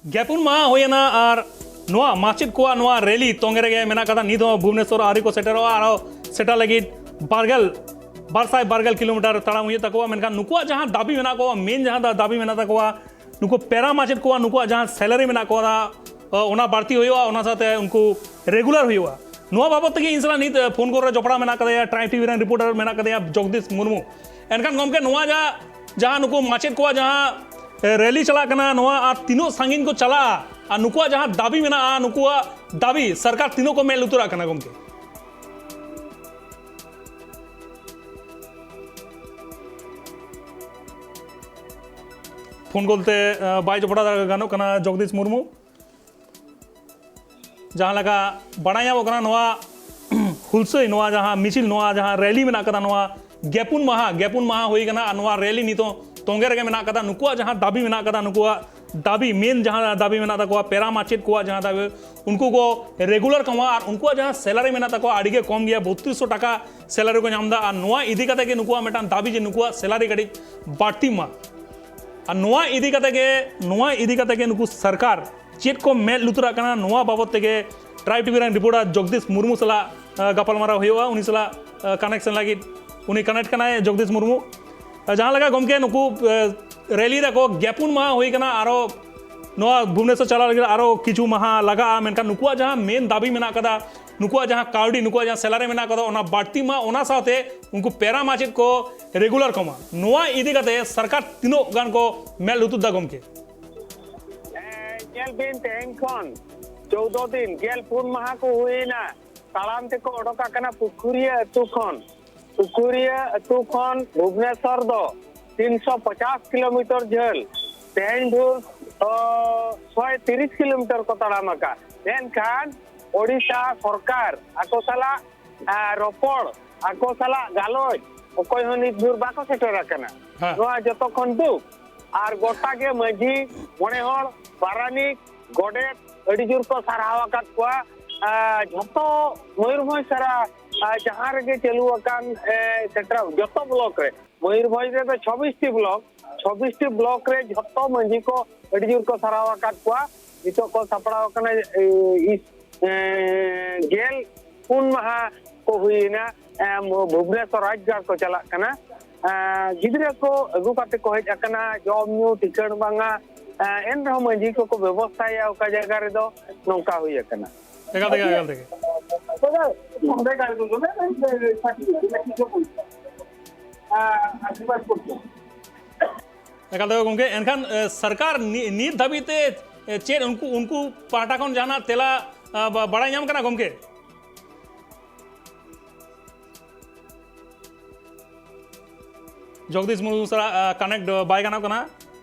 ᱜᱮᱯᱩᱱ ᱢᱟᱦᱟ ᱦᱩᱭᱮᱱᱟ ᱟᱨ ᱱᱚᱣᱟ ᱢᱟᱪᱮᱫ ᱠᱚᱣᱟᱜ ᱱᱚᱣᱟ ᱨᱮᱞᱤ ᱛᱚᱸᱜᱮ ᱨᱮᱜᱮ ᱢᱮᱱᱟᱜ ᱠᱟᱫᱟ᱾ ᱱᱤᱛ ᱦᱚᱸ ᱵᱷᱩᱵᱽᱱᱮᱥᱚᱨ ᱟᱹᱣᱨᱤ ᱠᱚ ᱥᱮᱴᱮᱨᱚᱜᱼᱟ᱾ ᱟᱨᱚ ᱥᱮᱴᱮᱨ ᱞᱟᱹᱜᱤᱫ ᱵᱟᱨᱜᱮᱞ, ᱵᱟᱨ ᱥᱟᱭ ᱵᱟᱨᱜᱮᱞ ᱠᱤᱞᱳᱢᱤᱴᱟᱨ ᱛᱟᱲᱟᱢ ᱦᱩᱭᱩᱜ ᱛᱟᱠᱚᱣᱟ᱾ ᱢᱮᱱᱠᱷᱟᱱ ᱱᱩᱠᱩᱣᱟᱜ ᱡᱟᱦᱟᱸ ᱫᱟᱹᱵᱤ ᱢᱮᱱᱟᱜ ᱠᱚᱣᱟ, ᱢᱮᱱ ᱡᱟᱦᱟᱸ ᱫᱟ-, ᱫᱟᱹᱵᱤ ᱢᱮᱱᱟᱜ ᱛᱟᱠᱚᱣᱟ, ᱱᱩᱠᱩ ᱯᱮᱨᱟ ᱢᱟᱪᱮᱫ ᱠᱚᱣᱟᱜ ᱱᱩᱠᱩᱣᱟᱜ ᱡᱟᱦᱟᱸ ᱥᱮᱞᱟᱨᱤ ᱢᱮᱱᱟᱜ ᱠᱚᱣᱟ, ᱚᱱᱟ ᱵᱟᱹᱲᱛᱤ ᱦᱩᱭᱩᱜᱼᱟ, ᱚᱱᱟ ᱥᱟᱶᱛᱮ ᱩᱱᱠᱩ ᱨᱮᱜᱩᱞᱟᱨ ᱦᱩᱭᱩᱜᱼᱟ᱾ ᱱᱚᱣᱟ ᱵᱟᱵᱚᱫ ᱛᱮᱜᱮ ᱤᱧ ᱥᱟᱞᱟᱜ ᱱᱤᱛ ᱯᱷᱳᱱ ᱠᱚᱨᱮ ᱡᱚᱯᱲᱟᱣ ᱢᱮᱱᱟᱜ ᱠᱟᱫᱮᱭᱟ, ᱴᱨᱟᱭᱤᱵᱽ ᱴᱤᱵᱷᱤ ᱨᱮᱱ ᱨᱤᱯᱳᱨᱴᱟᱨ ᱢᱮᱱᱟᱜ ᱠᱟᱫᱮᱭᱟ ᱡᱚᱜᱽᱫᱤᱥ ᱢᱩᱨᱢᱩ᱾ ᱮᱱᱠᱷᱟᱱ ᱜᱚᱢᱠᱮ, ᱱᱚᱣᱟ ᱡᱟ-, ᱡᱟᱦᱟᱸ ᱱᱩᱠᱩ ᱢᱟᱪᱮᱫ ᱠᱚᱣᱟᱜ ᱡᱟᱦᱟᱸ ᱨᱮᱞᱤ ᱪᱟᱞᱟᱜ ᱠᱟᱱᱟ, ᱱᱚᱣᱟ ᱟᱨ ᱛᱤᱱᱟᱹᱜ ᱥᱟᱺᱜᱤᱧ ᱠᱚ ᱪᱟᱞᱟᱜᱼᱟ ᱟᱨ ᱱᱩᱠᱩᱣᱟᱜ ᱡᱟᱦᱟᱸ ᱫᱟᱹᱵᱤ ᱢᱮᱱᱟᱜᱼᱟ, ᱱᱩᱠᱩᱣᱟᱜ ᱫᱟᱹᱵᱤ ᱥᱚᱨᱠᱟᱨ ᱛᱤᱱᱟᱹᱜ ᱠᱚ ᱢᱮᱫ ᱞᱩᱛᱩᱨᱟᱜ ᱠᱟᱱᱟ ᱜᱚᱢᱠᱮ? ᱯᱷᱳᱱ ᱠᱚᱞᱛᱮ, ᱟᱸ, ᱵᱟᱭ ᱡᱚᱯᱲᱟᱣ ᱫᱟᱲᱮ-, ᱜᱟᱱᱚᱜ ᱠᱟᱱᱟ ᱡᱚᱜᱽᱫᱤᱥ ᱢᱩᱨᱢᱩ᱾ ᱡᱟᱦᱟᱸ ᱞᱮᱠᱟ ᱵᱟᱲᱟᱭ ᱧᱟᱢᱚᱜ ᱠᱟᱱᱟ, ᱱᱚᱣᱟ ᱦᱩᱞᱥᱟᱹᱭ, ᱱᱚᱣᱟ ᱡᱟᱦᱟᱸ ᱢᱤᱪᱷᱤᱞ, ᱱᱚᱣᱟ ᱡᱟᱦᱟᱸ ᱨᱮᱞᱤ ᱢᱮᱱᱟᱜ ᱠᱟᱫᱟ, ᱱᱚᱣᱟ ᱜᱮᱯᱩᱱ ᱢᱟᱦᱟ, ᱜᱮᱯᱩᱱ ᱢᱟᱦᱟ ᱦᱩᱭ ᱠᱟᱱᱟ ᱟᱨ ᱱᱚᱣᱟ ᱨᱮᱞᱤ ᱱᱤᱛᱚᱜ ᱛᱚᱸᱜᱮ ᱨᱮᱜᱮ ᱢᱮᱱᱟᱜ ᱠᱟᱫᱟ᱾ ᱱᱩᱠᱩᱣᱟᱜ ᱡᱟᱦᱟᱸ ᱫᱟᱹᱵᱤ ᱢᱮᱱᱟᱜ ᱠᱟᱫᱟ, ᱱᱩᱠᱩᱣᱟᱜ ᱫᱟᱹᱵᱤ, ᱢᱮᱱ ᱡᱟᱦᱟᱸ ᱫᱟᱹᱵᱤ ᱢᱮᱱᱟᱜ ᱛᱟᱠᱚᱣᱟ, ᱯᱮᱨᱟ ᱢᱟᱪᱮᱫ ᱠᱚᱣᱟᱜ ᱡᱟᱦᱟᱸ ᱫᱟᱹᱵᱤ, ᱩᱱᱠᱩ ᱠᱚ ᱨᱮᱜᱩᱞᱟᱨ ᱠᱚᱢᱟ ᱟᱨ ᱩᱱᱠᱩᱣᱟᱜ ᱡᱟᱦᱟᱸ ᱥᱮᱞᱟᱨᱤ ᱢᱮᱱᱟᱜ ᱛᱟᱠᱚᱣᱟ, ᱟᱹᱰᱤ ᱜᱮ ᱠᱚᱢ ᱜᱮᱭᱟ, ᱵᱚᱛᱨᱤᱥᱥᱚ ᱴᱟᱠᱟ ᱥᱮᱞᱟᱨᱤ ᱠᱚ ᱧᱟᱢ ᱮᱫᱟ᱾ ᱟᱨ ᱱᱚᱣᱟ ᱤᱫᱤ ᱠᱟᱛᱮ ᱜᱮ ᱱᱩᱠᱩᱣᱟᱜ ᱢᱤᱫᱴᱟᱝ ᱫᱟᱹᱵᱤ ᱡᱮ ᱱᱩᱠᱩᱣᱟᱜ ᱥᱮᱞᱟᱨᱤ ᱠᱟᱹᱴᱤᱡ ᱵᱟᱹᱲᱛᱤ ᱢᱟ᱾ ᱟᱨ ᱱᱚᱣᱟ ᱤᱫᱤ ᱠᱟᱛᱮ ᱜᱮ, ᱱᱚᱣᱟ ᱤᱫᱤ ᱠᱟᱛᱮ ᱜᱮ ᱱᱩᱠᱩ ᱥᱚᱨᱠᱟᱨ ᱪᱮᱫ ᱠᱚ ᱢᱮᱫ ᱞᱩᱛᱩᱨᱟᱜ ᱠᱟᱱᱟ, ᱱᱚᱣᱟ ᱵᱟᱵᱚᱫ ᱛᱮᱜᱮ ᱴᱨᱟᱭᱤᱵᱽ ᱴᱤᱵᱷᱤ ᱨᱮᱱ ᱨᱤᱯᱳᱨᱴᱟᱨ ᱡᱚᱜᱽᱫᱤᱥ ᱢᱩᱨᱢᱩ ᱥᱟᱞᱟᱜ, ᱟ, ᱜᱟᱯᱟᱞᱢᱟᱨᱟᱣ ᱦᱩᱭᱩᱜᱼᱟ᱾ ᱩᱱᱤ ᱥᱟᱞᱟᱜ, ᱟ, ᱠᱟᱱᱮᱠᱥᱚᱱ ᱞᱟᱹᱜᱤᱫ ᱩᱱᱤ ᱠᱟᱱᱮᱠᱴ ᱠᱟᱱᱟᱭ, ᱡᱚᱜᱽᱫᱤᱥ ᱢᱩᱨᱢᱩ᱾ ᱟ, ᱡᱟᱦᱟᱸ ᱞᱮᱠᱟ ᱜᱚᱢᱠᱮ, ᱱᱩᱠᱩ, ᱟ, ᱨᱮᱞᱤ ᱨᱮᱠᱚ ᱜᱮᱯᱩᱱ ᱢᱟᱦᱟ ᱦᱩᱭ ᱠᱟᱱᱟ, ᱟᱨᱚ ᱱᱚᱣᱟ ᱵᱷᱩᱵᱽᱱᱮᱥᱚᱨ ᱪᱟᱞᱟᱣ ᱞᱟᱹᱜᱤᱫ ᱟᱨᱚ ᱠᱤᱪᱷᱩ ᱢᱟᱦᱟ ᱞᱟᱜᱟᱜᱼᱟ, ᱢᱮᱱᱠᱷᱟᱱ ᱱᱩᱠᱩᱣᱟᱜ ᱡᱟᱦᱟᱸ ᱢᱮᱱ ᱫᱟᱹᱵᱤ ᱢᱮᱱᱟᱜ ᱠᱟᱫᱟ, ᱱᱩᱠᱩᱣᱟᱜ ᱡᱟᱦᱟᱸ ᱠᱟᱹᱣᱰᱤ, ᱱᱩᱠᱩᱣᱟᱜ ᱡᱟᱦᱟᱸ ᱥᱮᱞᱟᱨᱤ ᱢᱮᱱᱟᱜ ᱠᱟᱫᱟ, ᱚᱱᱟ ᱵᱟᱹᱲᱛᱤ ᱢᱟ, ᱚᱱᱟ ᱥᱟᱶᱛᱮ ᱩᱱᱠᱩ ᱯᱮᱨᱟ ᱢᱟᱪᱮᱫ ᱠᱚ ᱨᱮᱜᱩᱞᱟᱨ ᱠᱚᱢᱟ, ᱱᱚᱣᱟ ᱤᱫᱤ ᱠᱟᱛᱮ ᱥᱚᱨᱠᱟᱨ ᱛᱤᱱᱟᱹᱜ ᱜᱟᱱ ᱠᱚ ᱢᱮᱫ ᱞᱩᱛᱩᱨ ᱫᱟ ᱜᱚᱢᱠᱮ? ᱮ, ᱧᱮᱞ ᱵᱤᱱ, ᱛᱮᱦᱮᱧ ᱠᱷᱚᱱ ᱪᱳᱫᱽᱫᱳ ᱫᱤᱱ, ᱜᱮᱞ ᱯᱩᱱ ᱢᱟᱦᱟ ᱠᱚ ᱦᱩᱭᱮᱱᱟ, ᱛᱟᱲᱟᱢ ᱛᱮᱠᱚ ᱚᱰᱚᱠ ᱟᱠᱟᱱᱟ ᱯᱩᱠᱷᱩᱨᱤᱭᱟᱹ ᱟᱹᱛᱩ ᱠᱷᱚᱱ᱾ ᱯᱩᱠᱷᱩᱨᱤᱭᱟᱹ ᱟᱹᱛᱩ ᱠᱷᱚᱱ ᱵᱷᱩᱵᱽᱱᱮᱥᱚᱨ ᱫᱚ ᱛᱤᱱᱥᱚ ᱯᱚᱪᱟᱥ ᱠᱤᱞᱳᱢᱤᱴᱟᱨ ᱡᱷᱟᱹᱞ᱾ ᱛᱮᱦᱮᱧ ᱵᱷᱳᱨ, ᱚ, ᱥᱚᱭ ᱛᱤᱨᱤᱥ ᱠᱤᱞᱳᱢᱤᱴᱟᱨ ᱠᱚ ᱛᱟᱲᱟᱢ ᱟᱠᱟᱫ, ᱢᱮᱱᱠᱷᱟᱱ ᱳᱰᱤᱥᱟ ᱥᱚᱨᱠᱟᱨ ᱟᱠᱚ ᱥᱟᱞᱟᱜ, ᱟ, ᱨᱚᱯᱚᱲ, ᱟᱠᱚ ᱥᱟᱞᱟᱜ ᱜᱟᱞᱚᱪ, ᱚᱠᱚᱭ ᱦᱚᱸ ᱱᱤᱛ ᱵᱷᱳᱨ ᱵᱟᱠᱚ ᱥᱮᱴᱮᱨ ᱟᱠᱟᱱᱟ᱾ ᱦᱮᱸ᱾ ᱱᱚᱣᱟ ᱡᱚᱛᱚ ᱠᱷᱚᱱ ᱫᱩᱠ᱾ ᱟᱨ ᱜᱚᱴᱟ ᱜᱮ ᱢᱟᱹᱡᱷᱤ, ᱢᱚᱬᱮ ᱦᱚᱲ, ᱯᱟᱨᱟᱱᱤᱠ, ᱜᱚᱰᱮᱛ ᱟᱹᱰᱤ ᱡᱳᱨ ᱠᱚ ᱥᱟᱨᱦᱟᱣ ᱟᱠᱟᱫ ᱠᱚᱣᱟ᱾ ᱟᱨ ᱡᱷᱚᱛᱚ ᱢᱚᱭᱩᱨᱵᱷᱚᱸᱡᱽ ᱥᱟᱨᱟ, ᱟᱨ ᱡᱟᱦᱟᱸ ᱨᱮᱜᱮ ᱪᱟᱹᱞᱩ ᱟᱠᱟᱱ, ᱮ, ᱥᱮᱴᱨᱟ ᱡᱚᱛᱚ ᱵᱞᱚᱠ ᱨᱮ, ᱢᱚᱭᱩᱨᱵᱷᱚᱸᱡᱽ ᱨᱮᱫᱚ ᱪᱷᱚᱵᱵᱤᱥ ᱴᱤ ᱵᱞᱚᱠ, ᱪᱷᱚᱵᱵᱤᱥ ᱴᱤ ᱵᱞᱚᱠ ᱨᱮ ᱡᱷᱚᱛᱚ ᱢᱟᱹᱡᱷᱤ ᱠᱚ ᱟᱹᱰᱤ ᱡᱳᱨ ᱠᱚ ᱥᱟᱨᱦᱟᱣ ᱟᱠᱟᱫ ᱠᱚᱣᱟ᱾ ᱱᱤᱛᱚᱜ ᱠᱚ ᱥᱟᱯᱲᱟᱣ ᱟᱠᱟᱱᱟ, ᱮ, ᱤᱥ-, ᱮ, ᱜᱮᱞ ᱯᱩᱱ ᱢᱟᱦᱟ ᱠᱚ ᱦᱩᱭᱮᱱᱟ, ᱮ, ᱵᱷᱩᱵᱽᱱᱮᱥᱚᱨ ᱨᱟᱡᱽᱜᱟᱲ ᱠᱚ ᱪᱟᱞᱟᱜ ᱠᱟᱱᱟ᱾ ᱮ, ᱜᱤᱫᱽᱨᱟᱹ ᱠᱚ ᱟᱹᱜᱩ ᱠᱟᱛᱮ ᱠᱚ ᱦᱮᱡ ᱟᱠᱟᱱᱟ, ᱡᱚᱢ ᱧᱩ ᱴᱤᱠᱟᱹᱲ ᱵᱟᱝᱟ, ᱮ, ᱮᱱ ᱨᱮᱦᱚᱸ ᱢᱟᱹᱡᱷᱤ ᱠᱚᱠᱚ ᱵᱮᱵᱚᱥᱛᱷᱟᱭᱟ ᱚᱠᱟ ᱡᱟᱭᱜᱟ ᱨᱮᱫᱚ, ᱱᱚᱝᱠᱟ ᱦᱩᱭ ᱟᱠᱟᱱᱟ᱾ ᱮᱠᱟᱞ ᱛᱮᱜᱮ, ᱮᱠᱟᱞ ᱛᱮᱜᱮ᱾ ᱮᱠᱟᱞ ᱛᱮᱜᱮ ᱜᱚᱢᱠᱮ, ᱮᱱᱠᱷᱟᱱ, ᱮ, ᱥᱚᱨᱠᱟᱨ ᱱᱤ-, ᱱᱤᱛ ᱫᱷᱟᱹᱵᱤᱡ ᱛᱮ, ᱮ, ᱪᱮᱫ ᱩᱱᱠᱩ, ᱩᱱᱠᱩ ᱯᱟᱦᱴᱟ ᱠᱷᱚᱱ ᱡᱟᱦᱟᱱᱟᱜ ᱛᱮᱞᱟ, ᱟ, ᱵᱟ-, ᱵᱟᱲᱟᱭ ᱧᱟᱢ ᱠᱟᱱᱟ ᱜᱚᱢᱠᱮ? ᱡᱚᱜᱽᱫᱤᱥ ᱢᱩᱨᱢᱩ ᱥᱟᱞᱟᱜ, ᱟ, ᱠᱟᱱᱮᱠᱴ, ᱟ, ᱵᱟᱭ ᱜᱟᱱᱚᱜ ᱠᱟᱱᱟ᱾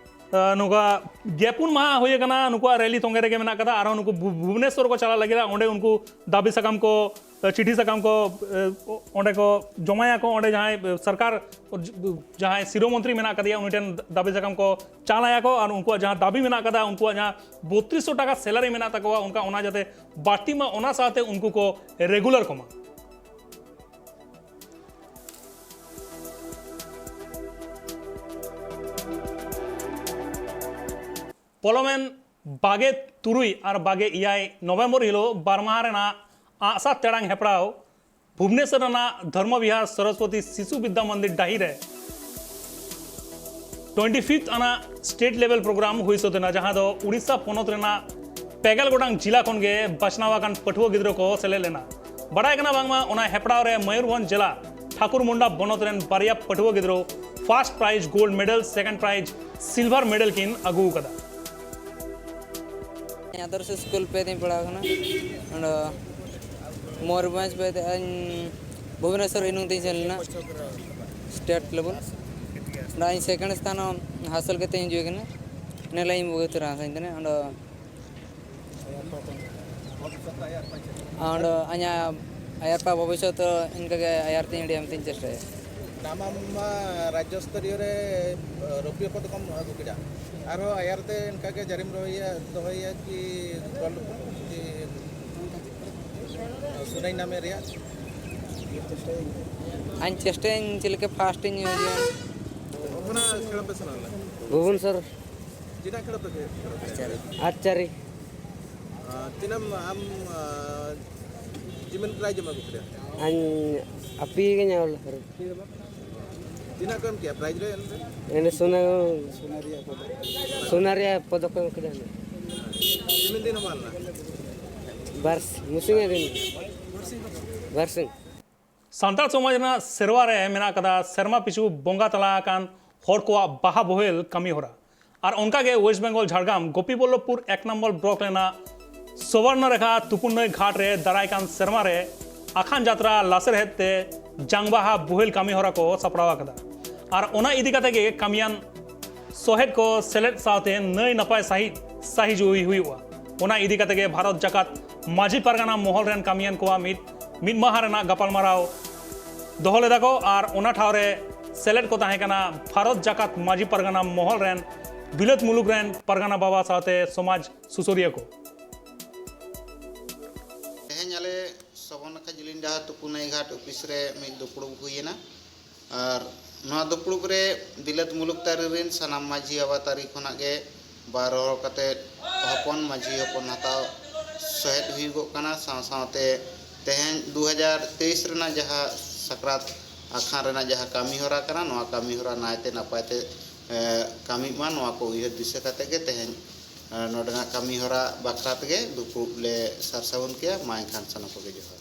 ᱟ, ᱱᱚᱝᱠᱟ ᱜᱮᱯᱩᱱ ᱢᱟᱦᱟ ᱦᱩᱭ ᱟᱠᱟᱱᱟ, ᱱᱩᱠᱩᱣᱟᱜ ᱨᱮᱞᱤ ᱛᱚᱸᱜᱮ ᱨᱮᱜᱮ ᱢᱮᱱᱟᱜ ᱠᱟᱫᱟ᱾ ᱟᱨᱦᱚᱸ ᱱᱩᱠᱩ ᱵᱷᱩ-, ᱵᱷᱩᱵᱽᱱᱮᱥᱚᱨ ᱠᱚ ᱪᱟᱞᱟᱜ ᱞᱟᱹᱜᱤᱫ, ᱚᱸᱰᱮ ᱩᱱᱠᱩ ᱫᱟᱹᱵᱤ ᱥᱟᱠᱟᱢ ᱠᱚ, ᱟ, ᱪᱤᱴᱷᱤ ᱥᱟᱠᱟᱢ ᱠᱚ, ᱟ, ᱚᱸᱰᱮ ᱠᱚ ᱡᱚᱢᱟᱭᱟᱠᱚ᱾ ᱚᱸᱰᱮ ᱡᱟᱦᱟᱸᱭ, ᱟ, ᱥᱚᱨᱠᱟᱨ, ᱡᱟᱦᱟᱸᱭ ᱥᱤᱨᱟᱹ ᱢᱚᱱᱛᱨᱤ ᱢᱮᱱᱟᱜ ᱠᱟᱫᱮᱭᱟ, ᱩᱱᱤ ᱴᱷᱮᱱ ᱫᱟᱹᱵᱤ ᱥᱟᱠᱟᱢ ᱠᱚ ᱪᱟᱞᱟᱭᱟᱠᱚ᱾ ᱟᱨ ᱩᱱᱠᱩᱣᱟᱜ ᱡᱟᱦᱟᱸ ᱫᱟᱹᱵᱤ ᱢᱮᱱᱟᱜ ᱠᱟᱫᱟ, ᱩᱱᱠᱩᱣᱟᱜ ᱡᱟᱦᱟᱸ ᱵᱚᱛᱨᱤᱥ ᱥᱚ ᱴᱟᱠᱟ ᱥᱮᱞᱟᱨᱤ ᱢᱮᱱᱟᱜ ᱛᱟᱠᱚᱣᱟ, ᱚᱱᱠᱟ, ᱚᱱᱟ ᱡᱟᱛᱮ ᱵᱟᱹᱲᱛᱤ ᱢᱟ, ᱚᱱᱟ ᱥᱟᱶᱛᱮ ᱩᱱᱠᱩ ᱠᱚ ᱨᱮᱜᱩᱞᱟᱨ ᱠᱚᱢᱟ᱾ ᱯᱚᱞᱚᱢᱮᱱ ᱵᱟᱜᱮ ᱛᱩᱨᱩᱭ ᱟᱨ ᱵᱟᱜᱮ ᱮᱭᱟᱭ ᱱᱚᱵᱷᱮᱢᱵᱚᱨ ᱦᱤᱞᱳᱜ ᱵᱟᱨ ᱢᱟᱦᱟ ᱨᱮᱱᱟᱜ ᱟᱜᱼᱥᱟᱨ ᱛᱮᱲᱟᱝ ᱦᱮᱯᱨᱟᱣ ᱵᱷᱩᱵᱽᱱᱮᱥᱚᱨ ᱨᱮᱱᱟᱜ ᱫᱷᱚᱨᱢᱚ ᱵᱤᱦᱟᱨ ᱥᱚᱨᱚᱥᱯᱚᱛᱤ ᱥᱤᱥᱩ ᱵᱤᱫᱽᱫᱟ ᱢᱚᱱᱫᱤᱨ ᱰᱟᱹᱦᱤ ᱨᱮ ᱴᱩᱭᱮᱱᱴᱤ ᱯᱷᱤᱯᱛᱷ ᱟᱱᱟᱜ ᱥᱴᱮᱴ ᱞᱮᱵᱮᱞ ᱯᱨᱳᱜᱨᱟᱢ ᱦᱩᱭ ᱥᱟᱹᱛ ᱮᱱᱟ, ᱡᱟᱦᱟᱸ ᱫᱚ ᱩᱲᱤᱥᱥᱟ ᱯᱚᱱᱚᱛ ᱨᱮᱱᱟᱜ ᱯᱮᱜᱮᱞ ᱜᱚᱴᱟᱝ ᱡᱤᱞᱟ ᱠᱷᱚᱱ ᱜᱮ ᱵᱟᱪᱷᱱᱟᱣ ᱟᱠᱟᱱ ᱯᱟᱹᱴᱷᱩᱣᱟᱹ ᱜᱤᱫᱽᱨᱟᱹ ᱠᱚ ᱥᱮᱞᱮᱫ ᱞᱮᱱᱟ᱾ ᱵᱟᱰᱟᱭ ᱠᱟᱱᱟ ᱵᱟᱝᱢᱟ ᱚᱱᱟ ᱦᱮᱯᱨᱟᱣ ᱨᱮ ᱢᱚᱭᱩᱨᱵᱷᱚᱸᱡᱽ ᱡᱮᱞᱟ ᱴᱷᱟᱠᱩᱨᱢᱩᱱᱰᱟ ᱵᱚᱱᱚᱛ ᱨᱮᱱ ᱵᱟᱨᱭᱟ ᱯᱟᱹᱴᱷᱩᱣᱟᱹ ᱜᱤᱫᱽᱨᱟᱹ first prize gold medal, second prize silver medal ᱠᱤᱱ ᱟᱹᱜᱩ ᱟᱠᱟᱫᱟ᱾ ᱟᱫᱚᱨᱥ ᱥᱠᱩᱞ ᱯᱮ ᱫᱤᱱ ᱯᱟᱲᱦᱟᱣ ᱠᱟᱱᱟ᱾ ᱚᱸᱰᱮ ᱢᱚᱭᱩᱨᱵᱷᱚᱸᱡᱽ ᱯᱮ ᱫᱤᱱ, ᱤᱧ ᱵᱷᱩᱵᱽᱱᱮᱥᱚᱨ ᱤᱱᱩᱝ ᱛᱤᱧ ᱥᱮᱱ ᱞᱮᱱᱟ ᱥᱴᱮᱴ ᱞᱮᱵᱮᱞ᱾ ᱚᱸᱰᱮ ᱤᱧ ᱥᱮᱠᱮᱱᱰ ᱥᱛᱷᱟᱱ ᱦᱚᱸ ᱦᱟᱥᱤᱞ ᱠᱟᱛᱮ ᱤᱧ ᱦᱤᱡᱩᱜ ᱠᱟᱱᱟ᱾ ᱤᱱᱟᱹ ᱞᱟᱹᱜᱤᱫ ᱤᱧ ᱵᱩᱜᱤ ᱩᱛᱟᱹᱨᱟ ᱥᱟᱹᱧ ᱛᱟᱦᱮᱱᱟ᱾ ᱚᱸᱰᱮ ᱟᱨ ᱚᱸᱰᱮ ᱟᱭᱟᱜ, ᱟᱭᱟᱨ ᱯᱟ ᱵᱷᱚᱵᱤᱥᱥᱚᱛ ᱤᱱᱠᱟᱹ ᱜᱮ ᱟᱭᱟᱨ ᱛᱤᱧ ᱟᱹᱰᱤ ᱟᱢ ᱛᱤᱧ ᱪᱮᱥᱴᱟᱭᱟ᱾ ᱱᱟᱢᱟᱢ ᱢᱟ ᱨᱟᱡᱽᱡᱚ ᱥᱛᱚᱨᱤᱭᱚ ᱨᱮ ᱨᱩᱯᱤᱭᱚ ᱯᱚᱫᱚᱠ ᱮᱢ ᱟᱹᱜᱩ ᱠᱮᱫᱟ, ᱟᱨᱦᱚᱸ ᱟᱭᱟᱨ ᱛᱮ ᱤᱱᱠᱟ ᱜᱮ ᱡᱟᱹᱨᱤᱢ ᱨᱚᱦᱚᱭᱟ, ᱫᱚᱦᱚᱭᱟ ᱠᱤ ᱜᱳᱞᱰ ᱠᱤ? ᱥᱩᱱᱟᱹᱭ ᱱᱟᱢᱮ ᱨᱮᱭᱟᱜ ᱟᱹᱧ ᱪᱮᱥᱴᱟᱭᱟᱹᱧ ᱪᱮᱫ ᱞᱮᱠᱟ ᱯᱷᱟᱥᱴ ᱤᱧ ᱦᱩᱭᱩᱜᱼᱟ᱾ ᱚᱱᱟ ᱠᱷᱮᱞ ᱯᱮ ᱥᱮᱱᱚᱜ ᱞᱮᱱᱟ? ᱵᱷᱩᱵᱚᱱᱮᱥᱚᱨ᱾ ᱪᱮᱫᱟᱜ ᱠᱷᱮᱞ ᱯᱮ ᱠᱷᱮᱞ? ᱟᱨᱪᱟᱨᱤ᱾ ᱟᱨ ᱛᱤᱱᱟᱹᱜ ᱟᱢ, ᱟᱢ, ᱟᱨ, ᱡᱤᱢᱮᱱ ᱯᱨᱟᱭᱤᱡᱽ ᱮᱢ ᱟᱹᱜᱩ ᱠᱮᱫᱟ? ᱟᱹᱧ ᱟᱯᱤ ᱜᱮ ᱧᱟᱢ ᱞᱮᱫᱟ᱾ ᱛᱤᱱᱟᱹᱜ ᱠᱚ ᱮᱢ ᱠᱮᱜᱼᱟ ᱯᱨᱟᱭᱤᱡᱽ ᱨᱮ ᱮᱱᱛᱮ? ᱮᱱᱮ ᱥᱚᱱᱟ, ᱥᱚᱱᱟ ᱨᱮᱭᱟᱜ ᱯᱚᱫᱚᱠ ᱠᱚ ᱮᱢ ᱠᱮᱫᱟ᱾ ᱛᱤᱱᱟᱹᱜ ᱫᱤᱱ ᱦᱚᱸ ᱵᱟᱝ ᱞᱮᱱᱟ? ᱵᱟᱨ, ᱢᱩᱥᱤᱝ ᱫᱤᱱ᱾ ᱵᱟᱨ ᱥᱤᱧ᱾ ᱥᱟᱱᱛᱟᱲ ᱥᱚᱢᱟᱡᱽ ᱨᱮᱱᱟᱜ ᱥᱮᱨᱣᱟ ᱨᱮ ᱢᱮᱱᱟᱜ ᱟᱠᱟᱫᱟ ᱥᱮᱨᱢᱟ ᱯᱤᱪᱷᱩ ᱵᱚᱸᱜᱟ ᱛᱟᱞᱟ ᱟᱠᱟᱱ ᱦᱚᱲ ᱠᱚᱣᱟᱜ ᱵᱟᱦᱟ ᱵᱳᱦᱮᱞ ᱠᱟᱹᱢᱤ ᱦᱚᱨᱟ᱾ ᱟᱨ ᱚᱱᱠᱟ ᱜᱮ ᱳᱭᱮᱥᱴ ᱵᱮᱝᱜᱚᱞ ᱡᱷᱟᱲᱜᱨᱟᱢ ᱜᱳᱯᱤᱵᱚᱞᱞᱚᱵᱷᱯᱩᱨ ᱮᱠ ᱱᱚᱢᱵᱚᱨ ᱵᱞᱚᱠ ᱨᱮᱱᱟᱜ ᱥᱚᱵᱚᱨᱱᱚ ᱨᱮᱠᱷᱟ ᱛᱩᱯᱩᱱ ᱱᱟᱹᱭ ᱜᱷᱟᱴ ᱨᱮ ᱫᱟᱨᱟᱭ ᱠᱟᱱ ᱥᱮᱨᱢᱟ ᱨᱮ ᱟᱠᱷᱟᱱ ᱡᱟᱛᱨᱟ ᱞᱟᱥᱮᱨᱦᱮᱫ ᱛᱮ ᱡᱟᱝ ᱵᱟᱦᱟ ᱵᱳᱦᱮᱞ ᱠᱟᱹᱢᱤ ᱦᱚᱨᱟ ᱠᱚ ᱥᱟᱯᱲᱟᱣ ᱟᱠᱟᱫᱟ᱾ ᱟᱨ ᱚᱱᱟ ᱤᱫᱤ ᱠᱟᱛᱮ ᱜᱮ ᱠᱟᱹᱢᱤᱭᱟᱱ ᱥᱚᱦᱮᱫ ᱠᱚ ᱥᱮᱞᱮᱫ ᱥᱟᱶᱛᱮ ᱱᱟᱹᱭ ᱱᱟᱯᱟᱭ ᱥᱟᱹᱦᱤᱡ ᱥᱟᱹᱦᱤ ᱡᱩᱦᱤ ᱦᱩᱭᱩᱜᱼᱟ᱾ ᱚᱱᱟ ᱤᱫᱤ ᱠᱟᱛᱮ ᱜᱮ ᱵᱷᱟᱨᱚᱛ ᱡᱟᱠᱟᱛ ᱢᱟᱹᱡᱷᱤ ᱯᱟᱨᱜᱟᱱᱟ ᱢᱚᱦᱚᱞ ᱨᱮᱱ ᱠᱟᱹᱢᱤᱭᱟᱱ ᱠᱚᱣᱟᱜ ᱢᱤᱫ, ᱢᱤᱫ ᱢᱟᱦᱟ ᱨᱮᱱᱟᱜ ᱜᱟᱯᱟᱞᱢᱟᱨᱟᱣ ᱫᱚᱦᱚ ᱞᱮᱫᱟ ᱠᱚ ᱟᱨ ᱚᱱᱟ ᱴᱷᱟᱶ ᱨᱮ ᱥᱮᱞᱮᱫ ᱠᱚ ᱛᱟᱦᱮᱸ ᱠᱟᱱᱟ ᱵᱷᱟᱨᱚᱛ ᱡᱟᱠᱟᱛ ᱢᱟᱹᱡᱷᱤ ᱯᱟᱨᱜᱟᱱᱟ ᱢᱚᱦᱚᱞ ᱨᱮᱱ ᱵᱤᱞᱟᱹᱛ ᱢᱩᱞᱩᱠ ᱨᱮᱱ ᱯᱟᱨᱜᱟᱱᱟ ᱵᱟᱵᱟ ᱥᱟᱶᱛᱮ ᱥᱚᱢᱟᱡᱽ ᱥᱩᱥᱟᱹᱨᱤᱭᱟᱹ ᱠᱚ᱾ ᱛᱮᱦᱮᱧ ᱟᱞᱮ ᱥᱚᱵᱚᱨᱱᱟᱠᱷᱟ ᱡᱤᱞᱤᱧ ᱰᱟᱦᱟᱨ ᱛᱩᱯᱩᱱᱟᱹᱭ ᱜᱷᱟᱴ ᱚᱯᱷᱤᱥ ᱨᱮ ᱢᱤᱫ ᱫᱩᱯᱲᱩᱵ ᱦᱩᱭᱮᱱᱟ᱾ ᱟᱨ ᱱᱚᱣᱟ ᱫᱩᱯᱲᱩᱵ ᱨᱮ ᱵᱤᱞᱟᱹᱛ ᱢᱩᱞᱩᱠ ᱛᱟᱹᱨᱤ ᱨᱮᱱ ᱥᱟᱱᱟᱢ ᱢᱟᱹᱡᱷᱤ ᱵᱟᱵᱟ ᱛᱟᱹᱨᱤ ᱠᱷᱚᱱᱟᱜ ᱜᱮ ᱵᱟᱨ ᱦᱚᱲ ᱠᱟᱛᱮ ᱦᱚᱯᱚᱱ ᱢᱟᱹᱡᱷᱤ ᱦᱚᱯᱚᱱ ᱦᱟᱛᱟᱣ ᱥᱚᱦᱮᱫ ᱦᱩᱭᱩᱜᱚᱜ ᱠᱟᱱᱟ᱾ ᱥᱟᱶ ᱥᱟᱶᱛᱮ ᱛᱮᱦᱮᱧ ᱫᱩ ᱦᱟᱡᱟᱨ ᱛᱮᱭᱤᱥ ᱨᱮᱱᱟᱜ ᱡᱟᱦᱟᱸ ᱥᱟᱠᱨᱟᱛ ᱟᱠᱷᱟᱱ ᱨᱮᱱᱟᱜ ᱡᱟᱦᱟᱸ ᱠᱟᱹᱢᱤ ᱦᱚᱨᱟ ᱠᱟᱱᱟ, ᱱᱚᱣᱟ ᱠᱟᱹᱢᱤ ᱦᱚᱨᱟ ᱱᱟᱭᱛᱮ ᱱᱟᱯᱟᱭ ᱛᱮ, ᱮ, ᱠᱟᱹᱢᱤᱜ ᱢᱟ, ᱱᱚᱣᱟ ᱠᱚ ᱩᱭᱦᱟᱹᱨ ᱫᱤᱥᱟᱹ ᱠᱟᱛᱮ ᱜᱮ ᱛᱮᱦᱮᱧ, ᱮ, ᱱᱚᱰᱮᱱᱟᱜ ᱠᱟᱹᱢᱤ ᱦᱚᱨᱟ ᱵᱟᱠᱷᱨᱟ ᱛᱮᱜᱮ ᱫᱩᱯᱲᱩᱵ ᱞᱮ ᱥᱟᱨ ᱥᱟᱹᱜᱩᱱ ᱠᱮᱜᱼᱟ᱾ ᱢᱟ ᱮᱱᱠᱷᱟᱱ ᱥᱟᱱᱟᱢ ᱠᱚᱜᱮ ᱡᱚᱦᱟᱨ᱾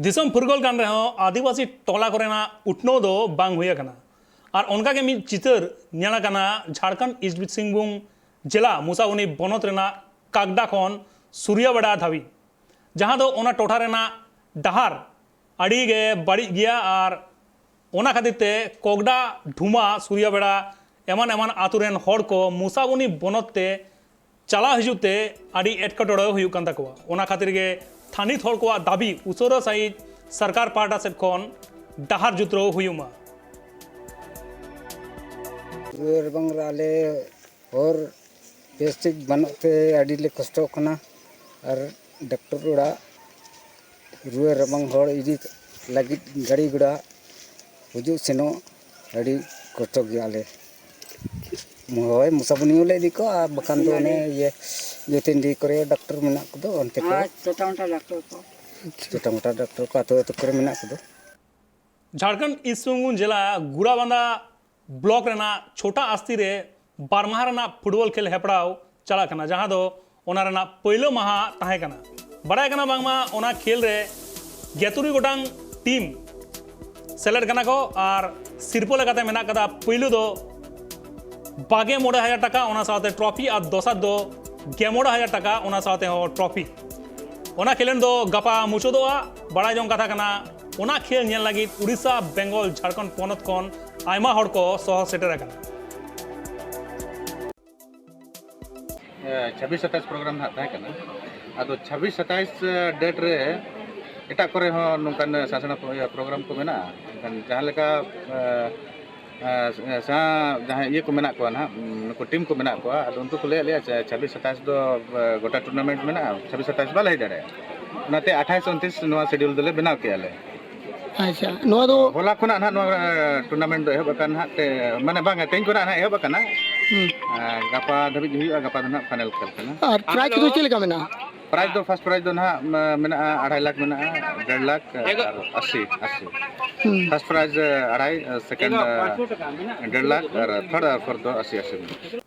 ᱫᱤᱥᱚᱢ ᱯᱷᱩᱨᱜᱟᱹᱞ ᱠᱟᱱ ᱨᱮᱦᱚᱸ ᱟᱹᱫᱤᱵᱟᱹᱥᱤ ᱴᱚᱞᱟ ᱠᱚᱨᱮᱱᱟᱜ ᱩᱛᱱᱟᱹᱣ ᱫᱚ ᱵᱟᱝ ᱦᱩᱭ ᱟᱠᱟᱱᱟ᱾ ᱟᱨ ᱚᱱᱠᱟ ᱜᱮ ᱢᱤᱫ ᱪᱤᱛᱟᱹᱨ ᱧᱮᱞ ᱟᱠᱟᱱᱟ ᱡᱷᱟᱲᱠᱷᱚᱸᱰ ᱤᱥᱴ ᱥᱤᱝᱵᱷᱩᱢ ᱡᱮᱞᱟ ᱢᱩᱥᱟᱵᱚᱱᱤ ᱵᱚᱱᱚᱛ ᱨᱮᱱᱟᱜ ᱠᱟᱠᱰᱟ ᱠᱷᱚᱱ ᱥᱩᱨᱭᱟᱵᱮᱲᱟ ᱫᱷᱟᱹᱵᱤᱡ, ᱡᱟᱦᱟᱸ ᱫᱚ ᱚᱱᱟ ᱴᱚᱴᱷᱟ ᱨᱮᱱᱟᱜ ᱰᱟᱦᱟᱨ ᱟᱹᱰᱤ ᱜᱮ ᱵᱟᱹᱲᱤᱡ ᱜᱮᱭᱟ᱾ ᱟᱨ ᱚᱱᱟ ᱠᱷᱟᱹᱛᱤᱨ ᱛᱮ ᱠᱚᱠᱰᱟ, ᱰᱷᱩᱢᱟ, ᱥᱩᱨᱭᱟᱵᱮᱲᱟ ᱮᱢᱟᱱ ᱮᱢᱟᱱ ᱟᱛᱳ ᱨᱮᱱ ᱦᱚᱲ ᱠᱚ ᱢᱩᱥᱟᱵᱚᱱᱤ ᱵᱚᱱᱚᱛ ᱛᱮ ᱪᱟᱞᱟᱣ ᱦᱤᱡᱩᱜ ᱛᱮ ᱟᱹᱰᱤ ᱮᱴᱠᱮᱴᱚᱬᱮ ᱦᱩᱭᱩᱜ ᱠᱟᱱ ᱛᱟᱠᱚᱣᱟ᱾ ᱚᱱᱟ ᱠᱷᱟᱹᱛᱤᱨ ᱜᱮ ᱛᱷᱟᱹᱱᱤᱛ ᱦᱚᱲ ᱠᱚᱣᱟᱜ ᱫᱟᱹᱵᱤ ᱩᱥᱟᱹᱨᱟ ᱥᱟᱺᱦᱤᱡ ᱥᱚᱨᱠᱟᱨ ᱯᱟᱦᱴᱟ ᱥᱮᱫ ᱠᱷᱚᱱ ᱰᱟᱦᱟᱨ ᱡᱩᱛᱨᱟᱹᱣ ᱦᱩᱭᱩᱜ ᱢᱟ᱾ ᱨᱩᱣᱟᱹ ᱨᱟᱵᱟᱝ ᱨᱮ ᱟᱞᱮ ᱦᱚᱨ ᱵᱮᱥ ᱴᱷᱤᱠ ᱵᱟᱹᱱᱩᱜ ᱛᱮ ᱟᱹᱰᱤ ᱞᱮ ᱠᱚᱥᱴᱚᱜ ᱠᱟᱱᱟ᱾ ᱟᱨ ᱰᱟᱠᱛᱚᱨ ᱚᱲᱟᱜ ᱨᱩᱣᱟᱹ ᱨᱟᱵᱟᱝ ᱦᱚᱲ ᱤᱫᱤ ᱞᱟᱹᱜᱤᱫ ᱜᱟᱹᱰᱤ ᱜᱷᱚᱲᱟ ᱦᱤᱡᱩᱜ ᱥᱮᱱᱚᱜ ᱟᱹᱰᱤ ᱠᱚᱥᱴᱚ ᱜᱮᱭᱟ ᱟᱞᱮ᱾ ᱦᱳᱭ, ᱢᱚᱥᱟᱵᱩᱱᱤ ᱦᱚᱸᱞᱮ ᱤᱫᱤ ᱠᱚᱣᱟ, ᱟᱨ ᱵᱟᱠᱷᱟᱱ ᱫᱚ ᱚᱱᱮ ᱤᱭᱟᱹ ᱡᱳᱛᱤᱱᱰᱤ ᱠᱚᱨᱮ ᱰᱟᱠᱛᱚᱨ ᱢᱮᱱᱟᱜ ᱠᱚᱫᱚ, ᱚᱱᱛᱮ ᱠᱚ ᱟᱨ ᱪᱷᱳᱴᱟ ᱢᱳᱴᱟ ᱰᱟᱠᱛᱚᱨ ᱠᱚ᱾ ᱪᱷᱳᱴᱟ ᱢᱳᱴᱟ ᱰᱟᱠᱛᱚᱨ ᱠᱚ ᱟᱹᱛᱩ ᱟᱹᱛᱩ ᱠᱚᱨᱮ ᱢᱮᱱᱟᱜ ᱠᱚᱫᱚ᱾ ᱡᱷᱟᱲᱠᱷᱚᱸᱰ ᱤᱥᱴ ᱥᱤᱝᱵᱷᱩᱢ ᱡᱮᱞᱟ ᱜᱩᱲᱟᱵᱟᱸᱫᱟ ᱵᱞᱚᱠ ᱨᱮᱱᱟᱜ ᱪᱷᱳᱴᱟ ᱟᱥᱛᱤ ᱨᱮ ᱵᱟᱨ ᱢᱟᱦᱟ ᱨᱮᱱᱟᱜ ᱯᱷᱩᱴᱵᱚᱞ ᱠᱷᱮᱞ ᱦᱮᱯᱲᱟᱣ ᱪᱟᱞᱟᱜ ᱠᱟᱱᱟ, ᱡᱟᱦᱟᱸ ᱫᱚ ᱚᱱᱟ ᱨᱮᱱᱟᱜ ᱯᱳᱭᱞᱳ ᱢᱟᱦᱟ ᱛᱟᱦᱮᱸ ᱠᱟᱱᱟ᱾ ᱵᱟᱲᱟᱭ ᱠᱟᱱᱟ ᱵᱟᱝᱢᱟ ᱚᱱᱟ ᱠᱷᱮᱞ ᱨᱮ ᱜᱮᱛᱩᱨᱩᱭ ᱜᱚᱴᱟᱝ ᱴᱤᱢ ᱥᱮᱞᱮᱫ ᱠᱟᱱᱟ ᱠᱚ ᱟᱨ ᱥᱤᱨᱯᱟᱹ ᱞᱮᱠᱟᱛᱮ ᱢᱮᱱᱟᱜ ᱠᱟᱫᱟ, ᱯᱳᱭᱞᱳ ᱫᱚ ᱵᱟᱜᱮ ᱢᱚᱬᱮ ᱦᱟᱡᱟᱨ ᱴᱟᱠᱟ, ᱚᱱᱟ ᱥᱟᱶᱛᱮ ᱴᱨᱚᱯᱷᱤ, ᱟᱨ ᱫᱚᱥᱟᱨ ᱫᱚ ᱜᱮ ᱢᱚᱬᱮ ᱦᱟᱡᱟᱨ ᱴᱟᱠᱟ, ᱚᱱᱟ ᱥᱟᱶᱛᱮ ᱦᱚᱸ ᱴᱨᱚᱯᱷᱤ᱾ ᱚᱱᱟ ᱠᱷᱮᱞᱳᱰ ᱫᱚ ᱜᱟᱯᱟ ᱢᱩᱪᱟᱹᱫᱚᱜᱼᱟ᱾ ᱵᱟᱲᱟᱭ ᱡᱚᱝ ᱠᱟᱛᱷᱟ ᱠᱟᱱᱟ, ᱚᱱᱟ ᱠᱷᱮᱞ ᱧᱮᱞ ᱞᱟᱹᱜᱤᱫ ᱩᱲᱤᱥᱥᱟ, ᱵᱮᱝᱜᱚᱞ, ᱡᱷᱟᱲᱠᱷᱚᱸᱰ ᱯᱚᱱᱚᱛ ᱠᱷᱚᱱ ᱟᱭᱢᱟ ᱦᱚᱲ ᱠᱚ ᱥᱚᱦᱚᱨ ᱥᱮᱴᱮᱨ ᱟᱠᱟᱱᱟ᱾ ᱪᱷᱟᱵᱵᱤᱥ ᱥᱟᱛᱟᱭᱤᱥ ᱯᱨᱳᱜᱨᱟᱢ ᱱᱟᱦᱟᱜ ᱛᱟᱦᱮᱸ ᱠᱟᱱᱟ᱾ ᱟᱫᱚ ᱪᱷᱟᱵᱵᱤᱥ ᱥᱟᱛᱟᱭᱤᱥ ᱰᱮᱴ ᱨᱮ ᱮᱴᱟᱜ ᱠᱚᱨᱮ ᱦᱚᱸ ᱱᱚᱝᱠᱟᱱ ᱥᱟᱥᱱᱟ ᱯᱨᱳᱜᱨᱟᱢ ᱠᱚ ᱢᱮᱱᱟᱜᱼᱟ᱾ ᱮᱱᱠᱷᱟᱱ ᱡᱟᱦᱟᱸ ᱞᱮᱠᱟ ᱥᱮᱬᱟ ᱡᱟᱦᱟᱸᱭ ᱤᱭᱟᱹ ᱠᱚ ᱢᱮᱱᱟᱜ ᱠᱚᱣᱟ ᱱᱟᱦᱟᱜ, ᱱᱩᱠᱩ ᱴᱤᱢ ᱠᱚ ᱢᱮᱱᱟᱜ ᱠᱚᱣᱟ, ᱟᱫᱚ ᱩᱱᱠᱩ ᱠᱚ ᱞᱟᱹᱭᱟᱫ ᱞᱮᱭᱟ ᱪᱷᱟᱵᱵᱤᱥ ᱥᱟᱛᱟᱭᱤᱥ ᱫᱚ ᱜᱚᱴᱟ ᱴᱩᱨᱱᱟᱢᱮᱱᱴ ᱢᱮᱱᱟᱜᱼᱟ, ᱪᱷᱟᱵᱵᱤᱥ ᱥᱟᱛᱟᱭᱤᱥ ᱵᱟᱞᱮ ᱦᱮᱡ ᱫᱟᱲᱮᱭᱟᱜᱼᱟ᱾ ᱚᱱᱟᱛᱮ ᱟᱴᱷᱟᱭᱤᱥ ᱩᱱᱛᱨᱤᱥ ᱱᱚᱣᱟ ᱥᱤᱰᱤᱭᱩᱞ ᱫᱚᱞᱮ ᱵᱮᱱᱟᱣ ᱠᱮᱜᱼᱟ ᱞᱮ᱾ ᱟᱪᱪᱷᱟ, ᱱᱚᱣᱟ ᱫᱚ ᱦᱚᱞᱟ ᱠᱷᱚᱱᱟᱜ ᱱᱟᱦᱟᱜ ᱱᱚᱣᱟ ᱴᱩᱨᱱᱟᱢᱮᱱᱴ ᱫᱚ ᱮᱦᱚᱵ ᱟᱠᱟᱱ ᱱᱟᱦᱟᱜ, ᱛᱮ ᱢᱟᱱᱮ ᱵᱟᱝᱟ, ᱛᱮᱦᱮᱧ ᱠᱷᱚᱱᱟᱜ ᱱᱟᱦᱟᱜ ᱮᱦᱚᱵ ᱟᱠᱟᱱᱟ᱾ ᱦᱩᱸ᱾ ᱟᱨ ᱜᱟᱯᱟ ᱫᱷᱟᱹᱵᱤᱡ ᱦᱩᱭᱩᱜᱼᱟ, ᱜᱟᱯᱟ ᱫᱚ ᱱᱟᱦᱟᱜ ᱯᱷᱟᱭᱱᱟᱞ ᱠᱷᱮᱞ ᱠᱟᱱᱟ᱾ ᱟᱨ ᱯᱨᱟᱭᱤᱡᱽ ᱫᱚ ᱪᱮᱫ ᱞᱮᱠᱟ ᱢᱮᱱᱟᱜᱼᱟ? ᱯᱨᱟᱭᱤᱡᱽ ᱫᱚ ᱯᱷᱟᱥᱴ ᱯᱨᱟᱭᱤᱡᱽ ᱫᱚ ᱱᱟᱦᱟᱜ ᱢᱮᱱᱟᱜᱼᱟ ᱟᱲᱟᱭ ᱞᱟᱠᱷ ᱢᱮᱱᱟᱜᱼᱟ, ᱰᱮᱲ ᱞᱟᱠᱷ ᱟᱨ ᱟᱥᱤ, ᱟᱥᱤ᱾ ᱦᱩᱸ᱾ ᱯᱷᱟᱥᱴ ᱯᱨᱟᱭᱤᱡᱽ ᱟᱲᱟᱭ, ᱥᱮᱠᱮᱱᱰ ᱰᱮᱲ ᱞᱟᱠᱷ ᱟᱨ ᱛᱷᱟᱨᱰ ᱟᱨ ᱯᱷᱳᱨᱛᱷ ᱫᱚ ᱟᱥᱤ, ᱟᱥᱤ ᱢᱮᱱᱟᱜᱼᱟ᱾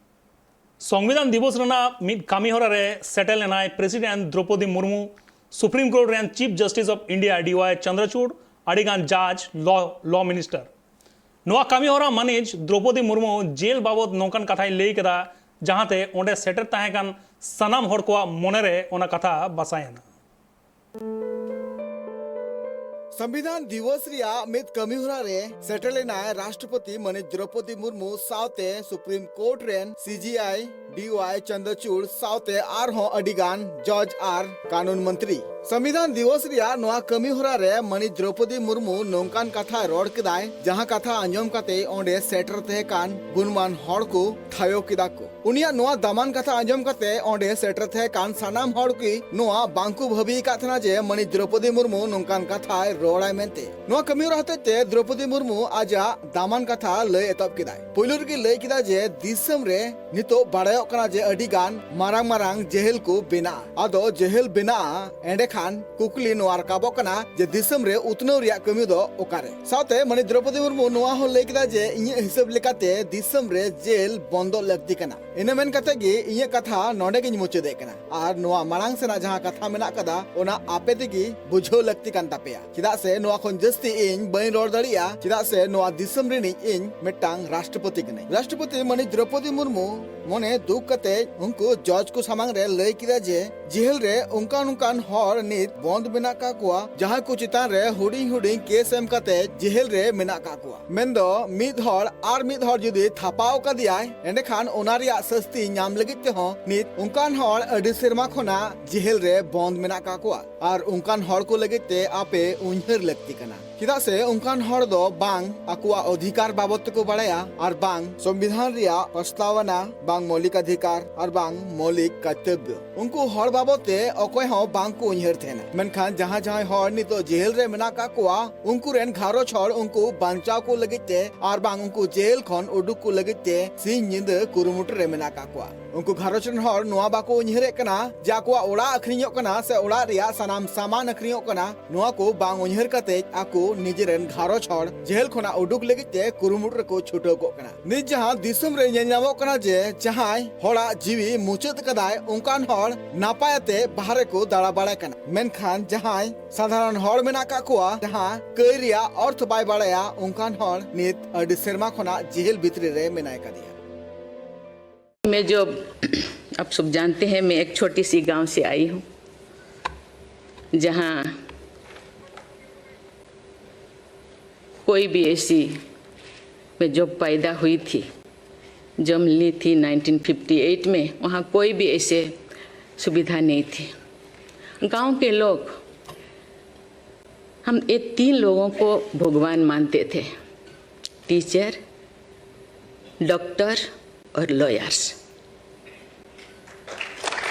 ᱥᱚᱝᱵᱤᱫᱷᱟᱱ ᱫᱤᱵᱚᱥ ᱨᱮᱱᱟᱜ ᱢᱤᱫ ᱠᱟᱹᱢᱤ ᱦᱚᱨᱟ ᱨᱮ ᱥᱮᱴᱮᱨ ᱞᱮᱱᱟᱭ president Droupadi Murmu, supreme court ᱨᱮᱱ chief justice of India D Y Chandrachud, ᱟᱹᱰᱤᱜᱟᱱ ᱡᱟᱡᱽ, ᱞᱚ, ᱞᱚ ᱢᱤᱱᱤᱥᱴᱟᱨ᱾ ᱱᱚᱣᱟ ᱠᱟᱹᱢᱤ ᱦᱚᱨᱟ ᱢᱟᱹᱱᱤᱡ ᱫᱨᱚᱯᱚᱫᱤ ᱢᱩᱨᱢᱩ ᱡᱮᱞ ᱵᱟᱵᱚᱫ ᱱᱚᱝᱠᱟᱱ ᱠᱟᱛᱷᱟᱭ ᱞᱟᱹᱭ ᱠᱮᱫᱟ, ᱡᱟᱦᱟᱸᱛᱮ ᱚᱸᱰᱮ ᱥᱮᱴᱮᱨ ᱛᱟᱦᱮᱸ ᱠᱟᱱ ᱥᱟᱱᱟᱢ ᱦᱚᱲ ᱠᱚᱣᱟᱜ ᱢᱚᱱᱮᱨᱮ ᱚᱱᱟ ᱠᱟᱛᱷᱟ ᱵᱟᱥᱟᱭᱮᱱᱟ᱾ ᱥᱚᱝᱵᱤᱫᱷᱟᱱ ᱫᱤᱵᱚᱥ ᱨᱮᱭᱟᱜ ᱢᱤᱫ ᱠᱟᱹᱢᱤᱦᱚᱨᱟ ᱨᱮ ᱥᱮᱴᱮᱨ ᱞᱮᱱᱟᱭ ᱨᱟᱥᱴᱨᱚᱯᱚᱛᱤ ᱢᱟᱹᱱᱤᱡ ᱫᱨᱚᱯᱚᱫᱤ ᱢᱩᱨᱢᱩ ᱥᱟᱶᱛᱮ ᱥᱩᱯᱨᱤᱢ ᱠᱳᱨᱴ ᱨᱮᱱ ᱥᱤ ᱡᱤ ᱟᱭ ᱰᱤ ᱣᱟᱭ ᱪᱚᱱᱫᱨᱚᱪᱩᱲ ᱥᱟᱶᱛᱮ ᱟᱨᱦᱚᱸ ᱟᱹᱰᱤ ᱜᱟᱱ ᱡᱚᱡᱽ ᱟᱨ ᱠᱟᱹᱱᱩᱱ ᱢᱚᱱᱛᱨᱤ᱾ ᱥᱚᱝᱵᱤᱫᱷᱟᱱ ᱫᱤᱵᱚᱥ ᱨᱮᱭᱟᱜ ᱱᱚᱣᱟ ᱠᱟᱹᱢᱤ ᱦᱚᱨᱟ ᱨᱮ ᱢᱟᱹᱱᱤᱡ ᱫᱨᱚᱯᱚᱫᱤ ᱢᱩᱨᱢᱩ ᱱᱚᱝᱠᱟᱱ ᱠᱟᱛᱷᱟᱭ ᱨᱚᱲ ᱠᱮᱫᱟᱭ, ᱡᱟᱦᱟᱸ ᱠᱟᱛᱷᱟ ᱟᱸᱡᱚᱢ ᱠᱟᱛᱮ ᱚᱸᱰᱮ ᱥᱮᱴᱮᱨ ᱛᱟᱦᱮᱸ ᱠᱟᱱ ᱜᱩᱱᱢᱟᱱ ᱦᱚᱲ ᱠᱚ ᱛᱷᱟᱭᱚ ᱠᱮᱫᱟ ᱠᱚ᱾ ᱩᱱᱤᱭᱟᱜ ᱱᱚᱣᱟ ᱫᱟᱢᱟᱱ ᱠᱟᱛᱷᱟ ᱟᱸᱡᱚᱢ ᱠᱟᱛᱮ ᱚᱸᱰᱮ ᱥᱮᱴᱮᱨ ᱛᱟᱦᱮᱸ ᱠᱟᱱ ᱥᱟᱱᱟᱢ ᱦᱚᱲ ᱜᱮ ᱱᱚᱣᱟ ᱵᱟᱝᱠᱚ ᱵᱷᱟᱹᱵᱤ ᱟᱠᱟᱫ ᱛᱟᱦᱮᱱᱟ ᱡᱮ ᱢᱟᱹᱱᱤᱡ ᱫᱨᱚᱯᱚᱫᱤ ᱢᱩᱨᱢᱩ ᱱᱚᱝᱠᱟᱱ ᱠᱟᱛᱷᱟᱭ ᱨᱚᱲᱟᱭ ᱢᱮᱱᱛᱮ᱾ ᱱᱚᱣᱟ ᱠᱟᱹᱢᱤ ᱦᱚᱨᱟ ᱦᱚᱛᱮᱡ ᱛᱮ ᱫᱨᱚᱯᱚᱫᱤ ᱢᱩᱨᱢᱩ ᱟᱡᱟᱜ ᱫᱟᱢᱟᱱ ᱠᱟᱛᱷᱟ ᱞᱟᱹᱭ ᱮᱛᱚᱦᱚᱵ ᱠᱮᱫᱟᱭ᱾ ᱯᱳᱭᱞᱳ ᱨᱮᱜᱮ ᱞᱟᱹᱭ ᱠᱮᱫᱟ ᱡᱮ ᱫᱤᱥᱚᱢ ᱨᱮ ᱱᱤᱛᱚᱜ ᱵᱟᱲᱟᱭᱚᱜ ᱠᱟᱱᱟ ᱡᱮ ᱟᱹᱰᱤ ᱜᱟᱱ ᱢᱟᱨᱟᱝ ᱢᱟᱨᱟᱝ ᱡᱮᱦᱮᱞ ᱠᱚ ᱵᱮᱱᱟᱜᱼᱟ᱾ ᱟᱫᱚ ᱡᱮᱦᱮᱞ ᱵᱮᱱᱟᱜᱼᱟ, ᱮᱸᱰᱮᱠᱷᱟᱱ ᱠᱩᱠᱞᱤ ᱱᱚᱣᱟ ᱨᱟᱠᱟᱵᱚᱜ ᱠᱟᱱᱟ ᱡᱮ ᱫᱤᱥᱚᱢ ᱨᱮ ᱩᱛᱱᱟᱹᱣ ᱨᱮᱭᱟᱜ ᱠᱟᱹᱢᱤ ᱫᱚ ᱚᱠᱟᱨᱮ? ᱥᱟᱶᱛᱮ ᱢᱟᱹᱱᱤᱡ ᱫᱨᱚᱯᱚᱫᱤ ᱢᱩᱨᱢᱩ ᱱᱚᱣᱟ ᱦᱚᱸ ᱞᱟᱹᱭ ᱠᱮᱫᱟ ᱡᱮ ᱤᱧᱟᱹᱜ ᱦᱤᱥᱟᱹᱵ ᱞᱮᱠᱟᱛᱮ ᱫᱤᱥᱚᱢ ᱨᱮ ᱡᱮᱞ ᱵᱚᱱᱫᱚ ᱞᱟᱹᱠᱛᱤ ᱠᱟᱱᱟ᱾ ᱤᱱᱟᱹ ᱢᱮᱱ ᱠᱟᱛᱮ ᱜᱮ ᱤᱧᱟᱹᱜ ᱠᱟᱛᱷᱟ ᱱᱚᱰᱮ ᱜᱤᱧ ᱢᱩᱪᱟᱹᱫᱮᱫ ᱠᱟᱱᱟ᱾ ᱟᱨ ᱱᱚᱣᱟ ᱢᱟᱲᱟᱝ ᱥᱮᱱᱟᱜ ᱡᱟᱦᱟᱸ ᱠᱟᱛᱷᱟ ᱢᱮᱱᱟᱜ ᱠᱟᱫᱟ, ᱚᱱᱟ ᱟᱯᱮ ᱛᱮᱜᱮ ᱵᱩᱡᱷᱟᱹᱣ ᱞᱟᱹᱠᱛᱤ ᱠᱟᱱ ᱛᱟᱯᱮᱭᱟ᱾ ᱪᱮᱫᱟᱜ ᱥᱮ ᱱᱚᱣᱟ ᱠᱷᱚᱱ ᱡᱟᱹᱥᱛᱤ ᱤᱧ ᱵᱟᱹᱧ ᱨᱚᱲ ᱫᱟᱲᱮᱭᱟᱜᱼᱟ, ᱪᱮᱫᱟᱜ ᱥᱮ ᱱᱚᱣᱟ ᱫᱤᱥᱚᱢ ᱨᱤᱱᱤᱡ ᱤᱧ ᱢᱤᱫᱴᱟᱝ ᱨᱟᱥᱴᱨᱚᱯᱚᱛᱤ ᱠᱟᱹᱱᱟᱹᱧ᱾ ᱨᱟᱥᱴᱨᱚᱯᱚᱛᱤ ᱢᱟᱹᱱᱤᱡ ᱫᱨᱚᱯᱚᱫᱤ ᱢᱩᱨᱢᱩ ᱢᱚᱱᱮ ᱫᱩᱠ ᱠᱟᱛᱮ ᱩᱱᱠᱩ ᱡᱚᱡᱽ ᱠᱚ ᱥᱟᱢᱟᱝ ᱨᱮ ᱞᱟᱹᱭ ᱠᱮᱫᱟ ᱡᱮ ᱡᱮᱦᱮᱞ ᱨᱮ ᱚᱱᱠᱟᱱ ᱚᱱᱠᱟᱱ ᱦᱚᱲ ᱱᱤᱛ ᱵᱚᱱᱫ ᱢᱮᱱᱟᱜ ᱠᱟᱜ ᱠᱚᱣᱟ, ᱡᱟᱦᱟᱸᱭ ᱠᱚ ᱪᱮᱛᱟᱱ ᱨᱮ ᱦᱩᱰᱤᱧ ᱦᱩᱰᱤᱧ ᱠᱮᱥ ᱮᱢ ᱠᱟᱛᱮ ᱡᱮᱦᱮᱞ ᱨᱮ ᱢᱮᱱᱟᱜ ᱠᱟᱜ ᱠᱚᱣᱟ᱾ ᱢᱮᱱᱫᱚ ᱢᱤᱫ ᱦᱚᱲ ᱟᱨ ᱢᱤᱫ ᱦᱚᱲ ᱡᱩᱫᱤ ᱛᱷᱟᱯᱟᱣ ᱠᱟᱫᱮᱭᱟᱭ, ᱮᱸᱰᱮᱠᱷᱟᱱ ᱚᱱᱟ ᱨᱮᱭᱟᱜ ᱥᱟᱹᱥᱛᱤ ᱧᱟᱢ ᱞᱟᱹᱜᱤᱫ ᱛᱮᱦᱚᱸ ᱱᱤᱛ ᱚᱱᱠᱟᱱ ᱦᱚᱲ ᱟᱹᱰᱤ ᱥᱮᱨᱢᱟ ᱠᱷᱚᱱᱟᱜ ᱡᱮᱦᱮᱞ ᱨᱮ ᱵᱚᱱᱫ ᱢᱮᱱᱟᱜ ᱠᱟᱜ ᱠᱚᱣᱟ᱾ ᱟᱨ ᱚᱱᱠᱟᱱ ᱦᱚᱲ ᱠᱚ ᱞᱟᱹᱜᱤᱫ ᱛᱮ ᱟᱯᱮ ᱩᱭᱦᱟᱹᱨ ᱞᱟᱹᱠᱛᱤ ᱠᱟᱱᱟ᱾ ᱪᱮᱫᱟᱜ ᱥᱮ ᱚᱱᱠᱟᱱ ᱦᱚᱲ ᱫᱚ ᱵᱟᱝ ᱟᱠᱚᱣᱟᱜ ᱚᱫᱷᱤᱠᱟᱨ ᱵᱟᱵᱚᱫ ᱛᱮᱠᱚ ᱵᱟᱲᱟᱭᱟ, ᱟᱨ ᱵᱟᱝ ᱥᱚᱝᱵᱤᱫᱷᱟᱱ ᱨᱮᱭᱟᱜ ᱯᱨᱚᱥᱛᱟᱵᱚᱱᱟ, ᱵᱟᱝ ᱢᱳᱣᱞᱤᱠ ᱚᱫᱷᱤᱠᱟᱨ, ᱟᱨ ᱵᱟᱝ ᱢᱳᱣᱞᱤᱠ ᱠᱚᱨᱛᱚᱵᱵᱚ᱾ ᱩᱱᱠᱩ ᱦᱚᱲ ᱵᱟᱵᱚᱫ ᱛᱮ ᱚᱠᱚᱭ ᱦᱚᱸ ᱵᱟᱝ ᱠᱚ ᱩᱭᱦᱟᱹᱨ ᱛᱟᱦᱮᱱᱟ᱾ ᱢᱮᱱᱠᱷᱟᱱ ᱡᱟᱦᱟᱸ ᱡᱟᱦᱟᱸᱭ ᱦᱚᱲ ᱱᱤᱛᱚᱜ ᱡᱮᱦᱮᱞ ᱨᱮ ᱢᱮᱱᱟᱜ ᱠᱟᱜ ᱠᱚᱣᱟ, ᱩᱱᱠᱩ ᱨᱮᱱ ᱜᱷᱟᱨᱚᱸᱡᱽ ᱦᱚᱲ ᱩᱱᱠᱩ ᱵᱟᱧᱪᱟᱣ ᱠᱚ ᱞᱟᱹᱜᱤᱫ ᱛᱮ ᱟᱨ ᱵᱟᱝ ᱩᱱᱠᱩ ᱡᱮᱦᱮᱞ ᱠᱷᱚᱱ ᱩᱰᱩᱠ ᱠᱚ ᱞᱟᱹᱜᱤᱫ ᱛᱮ ᱥᱤᱧ ᱧᱤᱫᱟᱹ ᱠᱩᱨᱩᱢᱩᱴᱩ ᱨᱮ ᱢᱮᱱᱟᱜ ᱠᱟᱜ ᱠᱚᱣᱟ᱾ ᱩᱱᱠᱩ ᱜᱷᱟᱨᱚᱸᱡᱽ ᱨᱮᱱ ᱦᱚᱲ ᱱᱚᱣᱟ ᱵᱟᱠᱚ ᱩᱭᱦᱟᱹᱨᱮᱫ ᱠᱟᱱᱟ ᱡᱮ ᱟᱠᱚᱣᱟᱜ ᱚᱲᱟᱜ ᱟᱹᱠᱷᱨᱤᱧᱚᱜ ᱠᱟᱱᱟ ᱥᱮ ᱚᱲᱟᱜ ᱨᱮᱭᱟᱜ ᱥᱟᱱᱟᱢ ᱥᱟᱢᱟᱱ ᱟᱹᱠᱷᱨᱤᱧᱚᱜ ᱠᱟᱱᱟ᱾ ᱱᱚᱣᱟ ᱠᱚ ᱵᱟᱝ ᱩᱭᱦᱟᱹᱨ ᱠᱟᱛᱮ ᱟᱠᱚ ᱱᱤᱡᱮᱨᱮᱱ ᱜᱷᱟᱨᱚᱸᱡᱽ ᱦᱚᱲ ᱡᱮᱦᱮᱞ ᱠᱷᱚᱱᱟᱜ ᱩᱰᱩᱠ ᱞᱟᱹᱜᱤᱫ ᱛᱮ ᱠᱩᱨᱩᱢᱩᱴᱩ ᱨᱮᱠᱚ ᱪᱷᱩᱴᱟᱹᱣ ᱠᱚᱜ ᱠᱟᱱᱟ᱾ ᱱᱤᱛ ᱡᱟᱦᱟᱸ ᱫᱤᱥᱚᱢ ᱨᱮ ᱧᱮᱞ ᱧᱟᱢᱚᱜ ᱠᱟᱱᱟ ᱡᱮ ᱡᱟᱦᱟᱸᱭ ᱦᱚᱲᱟᱜ ᱡᱤᱣᱤ ᱢᱩᱪᱟᱹᱫ ᱠᱟᱫᱟᱭ, ᱚᱱᱠᱟᱱ ᱦᱚᱲ ᱱᱟᱯᱟᱭ ᱛᱮ ᱵᱟᱦᱨᱮ ᱠᱚ ᱫᱟᱬᱟ ᱵᱟᱲᱟᱭ ᱠᱟᱱᱟ᱾ ᱢᱮᱱᱠᱷᱟᱱ ᱡᱟᱦᱟᱸᱭ ᱥᱟᱫᱷᱟᱨᱚᱱ ᱦᱚᱲ ᱢᱮᱱᱟᱜ ᱠᱟᱜ ᱠᱚᱣᱟ, ᱡᱟᱦᱟᱸ ᱠᱟᱹᱭ ᱨᱮᱭᱟᱜ ᱚᱨᱛᱷ ᱵᱟᱭ ᱵᱟᱲᱟᱭᱟ, ᱚᱱᱠᱟᱱ ᱦᱚᱲ ᱱᱤᱛ ᱟᱹᱰᱤ ᱥᱮᱨᱢᱟ ᱠᱷᱚᱱᱟᱜ ᱡᱮᱦᱮᱞ ᱵᱷᱤᱛᱨᱤ ᱨᱮ ᱢᱮᱱᱟᱭ ᱠᱟᱫᱮᱭᱟ᱾ मैं जो, आप सब जानते हैं, मैं एक छोटी सी गांव से आई हूँ, जहाँ कोई भी ऐसी, मैं जब पैदा हुई थी, जन्म ली थी नाइनटीन फिफ्टी एट में, वहाँ कोई भी ऐसे सुविधा नहीं थी। गांव के लोग हम ये तीन लोगों को भगवान मानते थे, टीचर, डॉक्टर और लॉयर्स।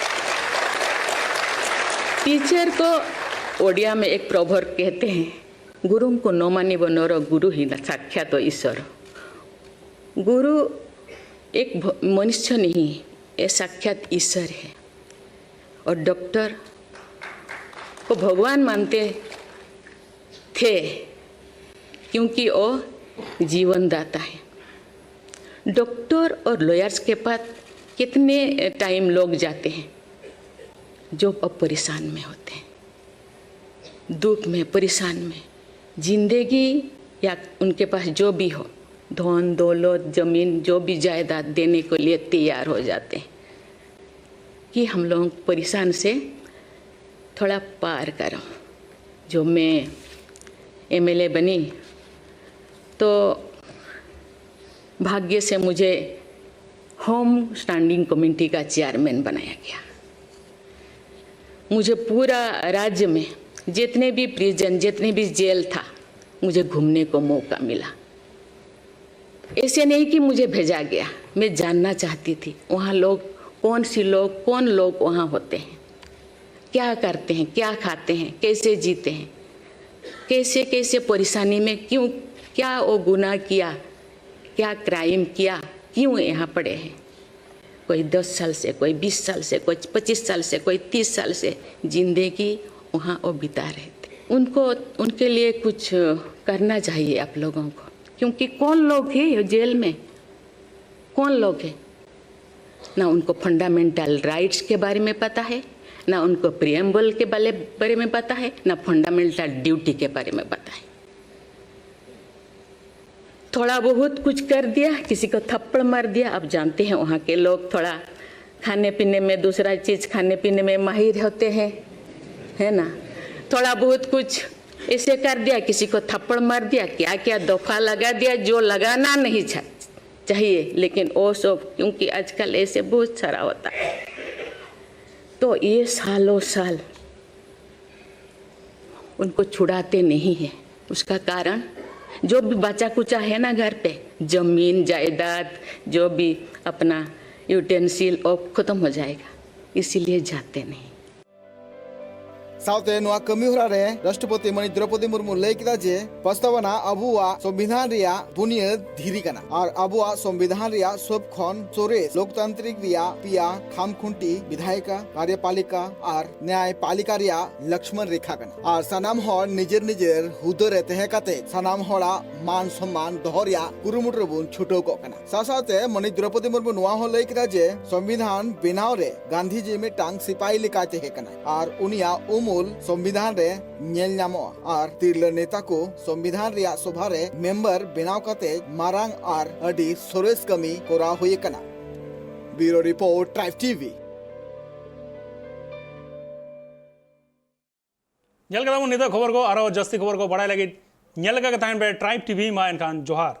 टीचर को ओडिया में एक प्रोवर्ब कहते हैं, गुरुम को नमानिब नर, गुरु ही साक्षात ईश्वर। गुरु एक भ- मनुष्य नहीं, ये साक्षात ईश्वर है। और डॉक्टर को भगवान मानते थे, क्योंकि वो जीवन दाता है। डॉक्टर और लॉयर्स के पास कितने टाइम लोग जाते हैं, जो अब परेशान में होते हैं, दुख में, परेशान में। जिंदगी या उनके पास जो भी हो, धन दौलत, जमीन, जो भी जायदाद देने के लिए तैयार हो जाते हैं कि हम लोग परेशान से थोड़ा पार करो। जो मैं एमएलए बनी, तो भाग्य से मुझे होम स्टैंडिंग कमेटी का चेयरमैन बनाया गया। मुझे पूरा राज्य में जितने भी प्रिजन, जितने भी जेल था, मुझे घूमने को मौका मिला। ऐसे नहीं कि मुझे भेजा गया, मैं जानना चाहती थी वहाँ लोग, कौन सी लोग, कौन लोग वहाँ होते हैं, क्या करते हैं, क्या खाते हैं, कैसे जीते हैं, कैसे कैसे परेशानी में, क्यों, क्या वो गुनाह किया, क्या क्राइम किया, क्यों यहाँ पड़े हैं। कोई दस साल से, कोई बीस साल से, कोई पच्चीस साल से, कोई तीस साल से जिंदगी वहाँ वो बिता रहे थे। उनको, उनके लिए कुछ करना चाहिए आप लोगों को, क्योंकि कौन लोग हैं ये जेल में, कौन लोग हैं? ना उनको फंडामेंटल राइट्स के बारे में पता है, ना उनको प्रिएम्बल के बारे बारे में पता है, ना फंडामेंटल ड्यूटी के बारे में पता है। थोड़ा बहुत कुछ कर दिया, किसी को थप्पड़ मार दिया। आप जानते हैं वहाँ के लोग थोड़ा खाने पीने में, दूसरा चीज खाने पीने में माहिर होते हैं, है ना। थोड़ा बहुत कुछ ऐसे कर दिया, किसी को थप्पड़ मार दिया, क्या क्या दफा लगा दिया, जो लगाना नहीं चाहते। चाहिए, लेकिन वो सब, क्योंकि आजकल ऐसे बहुत सारा होता है, तो ये सालों साल उनको छुड़ाते नहीं है। उसका कारण, जो भी बचा कुचा है ना घर पे, जमीन जायदाद, जो भी अपना यूटेंसिल, वो खत्म हो जाएगा, इसीलिए जाते नहीं। ᱥᱟᱶᱛᱮ ᱱᱚᱣᱟ ᱠᱟᱹᱢᱤ ᱦᱚᱨᱟ ᱨᱮ ᱨᱟᱥᱴᱨᱚᱯᱚᱛᱤ ᱢᱟᱹᱱᱤᱡ ᱫᱨᱚᱯᱚᱫᱤ ᱢᱩᱨᱢᱩ ᱞᱟᱹᱭ ᱠᱮᱫᱟ ᱡᱮ ᱯᱚᱥᱛᱟᱵᱚᱱᱟ ᱟᱵᱚᱣᱟᱜ ᱥᱚᱝᱵᱤᱫᱷᱟᱱ ᱨᱮᱭᱟᱜ ᱵᱩᱱᱤᱭᱟᱹᱫ ᱫᱷᱤᱨᱤ ᱠᱟᱱᱟ ᱟᱨ ᱟᱵᱚᱣᱟᱜ ᱥᱚᱝᱵᱤᱫᱷᱟᱱ ᱨᱮᱭᱟᱜ ᱥᱚᱵ ᱠᱷᱚᱱ ᱥᱚᱨᱮᱥ ᱞᱳᱠᱛᱟᱱᱛᱨᱤᱠ ᱨᱮᱭᱟᱜ ᱯᱮᱭᱟ ᱠᱷᱟᱢᱠᱷᱩᱱᱴᱤ ᱵᱤᱫᱷᱟᱭᱤᱠᱟ, ᱠᱟᱨᱭᱚᱯᱟᱞᱤᱠᱟ ᱟᱨ ᱱᱮᱭᱟᱭᱯᱟᱞᱤᱠᱟ ᱨᱮᱭᱟᱜ ᱞᱚᱠᱥᱢᱚᱱ ᱨᱮᱠᱷᱟ ᱠᱟᱱᱟ᱾ ᱟᱨ ᱥᱟᱱᱟᱢ ᱦᱚᱲ ᱱᱤᱡᱮᱨ ᱱᱤᱡᱮᱨ ᱦᱩᱫᱟᱹ ᱨᱮ ᱛᱟᱦᱮᱸ ᱠᱟᱛᱮ ᱥᱟᱱᱟᱢ ᱦᱚᱲᱟᱜ ᱢᱟᱱ ᱥᱚᱢᱢᱟᱱ ᱫᱚᱦᱚ ᱨᱮᱭᱟᱜ ᱠᱩᱨᱩᱢᱩᱴᱩ ᱨᱮᱵᱚᱱ ᱪᱷᱩᱴᱟᱹᱣ ᱠᱚᱜ ᱠᱟᱱᱟ᱾ ᱥᱟᱶ ᱥᱟᱶᱛᱮ ᱢᱟᱹᱱᱤᱡ ᱫᱨᱚᱯᱚᱫᱤ ᱢᱩᱨᱢᱩ ᱱᱚᱣᱟ ᱦᱚᱸ ᱞᱟᱹᱭ ᱠᱮᱫᱟ ᱡᱮ ᱥᱚᱝᱵᱤᱫᱷᱟᱱ ᱵᱮᱱᱟᱣ ᱨᱮ ᱜᱟᱱᱫᱷᱤᱡᱤ ᱢᱤᱫᱴᱟᱝ ᱥᱤᱯᱟᱦᱤ ᱞᱮᱠᱟᱭ ᱛᱟᱦᱮᱸ ᱠᱟᱱᱟ ᱟᱨ ᱩᱱᱤᱭᱟᱜ ᱩᱢᱩᱞ ᱥᱚᱝᱵᱤᱫᱷᱟᱱ ᱨᱮ ᱧᱮᱞ ᱧᱟᱢᱚᱜᱼᱟ ᱟᱨ ᱛᱤᱨᱞᱟᱹ ᱱᱮᱛᱟ ᱠᱚ ᱥᱚᱝᱵᱤᱫᱷᱟᱱ ᱨᱮᱭᱟᱜ ᱥᱚᱵᱷᱟ ᱨᱮ ᱢᱮᱢᱵᱟᱨ ᱵᱮᱱᱟᱣ ᱠᱟᱛᱮ ᱢᱟᱨᱟᱝ ᱟᱨ ᱟᱹᱰᱤ ᱥᱚᱨᱮᱥ ᱠᱟᱹᱢᱤ ᱠᱚᱨᱟᱣ ᱦᱩᱭ ᱟᱠᱟᱱᱟ᱾ ᱵᱤᱭᱩᱨᱳ ᱨᱤᱯᱳᱨᱴ, ᱴᱨᱟᱭᱤᱵᱽ ᱴᱤᱵᱷᱤ᱾ ᱧᱮᱞ ᱠᱮᱫᱟ ᱵᱚᱱ ᱱᱤᱛᱚᱜ ᱠᱷᱚᱵᱚᱨ ᱠᱚ᱾ ᱟᱨᱚ ᱡᱟᱹᱥᱛᱤ ᱠᱷᱚᱵᱚᱨ ᱠᱚ ᱵᱟᱲᱟᱭ ᱞᱟᱹᱜᱤᱫ ᱧᱮᱞ ᱞᱮᱠᱟ ᱜᱮ ᱛᱟᱦᱮᱱ ᱯᱮ ᱴᱨᱟᱭᱤᱵᱽ ᱴᱤᱵᱷᱤ᱾ ᱢᱟ ᱮᱱᱠᱷᱟᱱ ᱡᱚᱦᱟᱨ᱾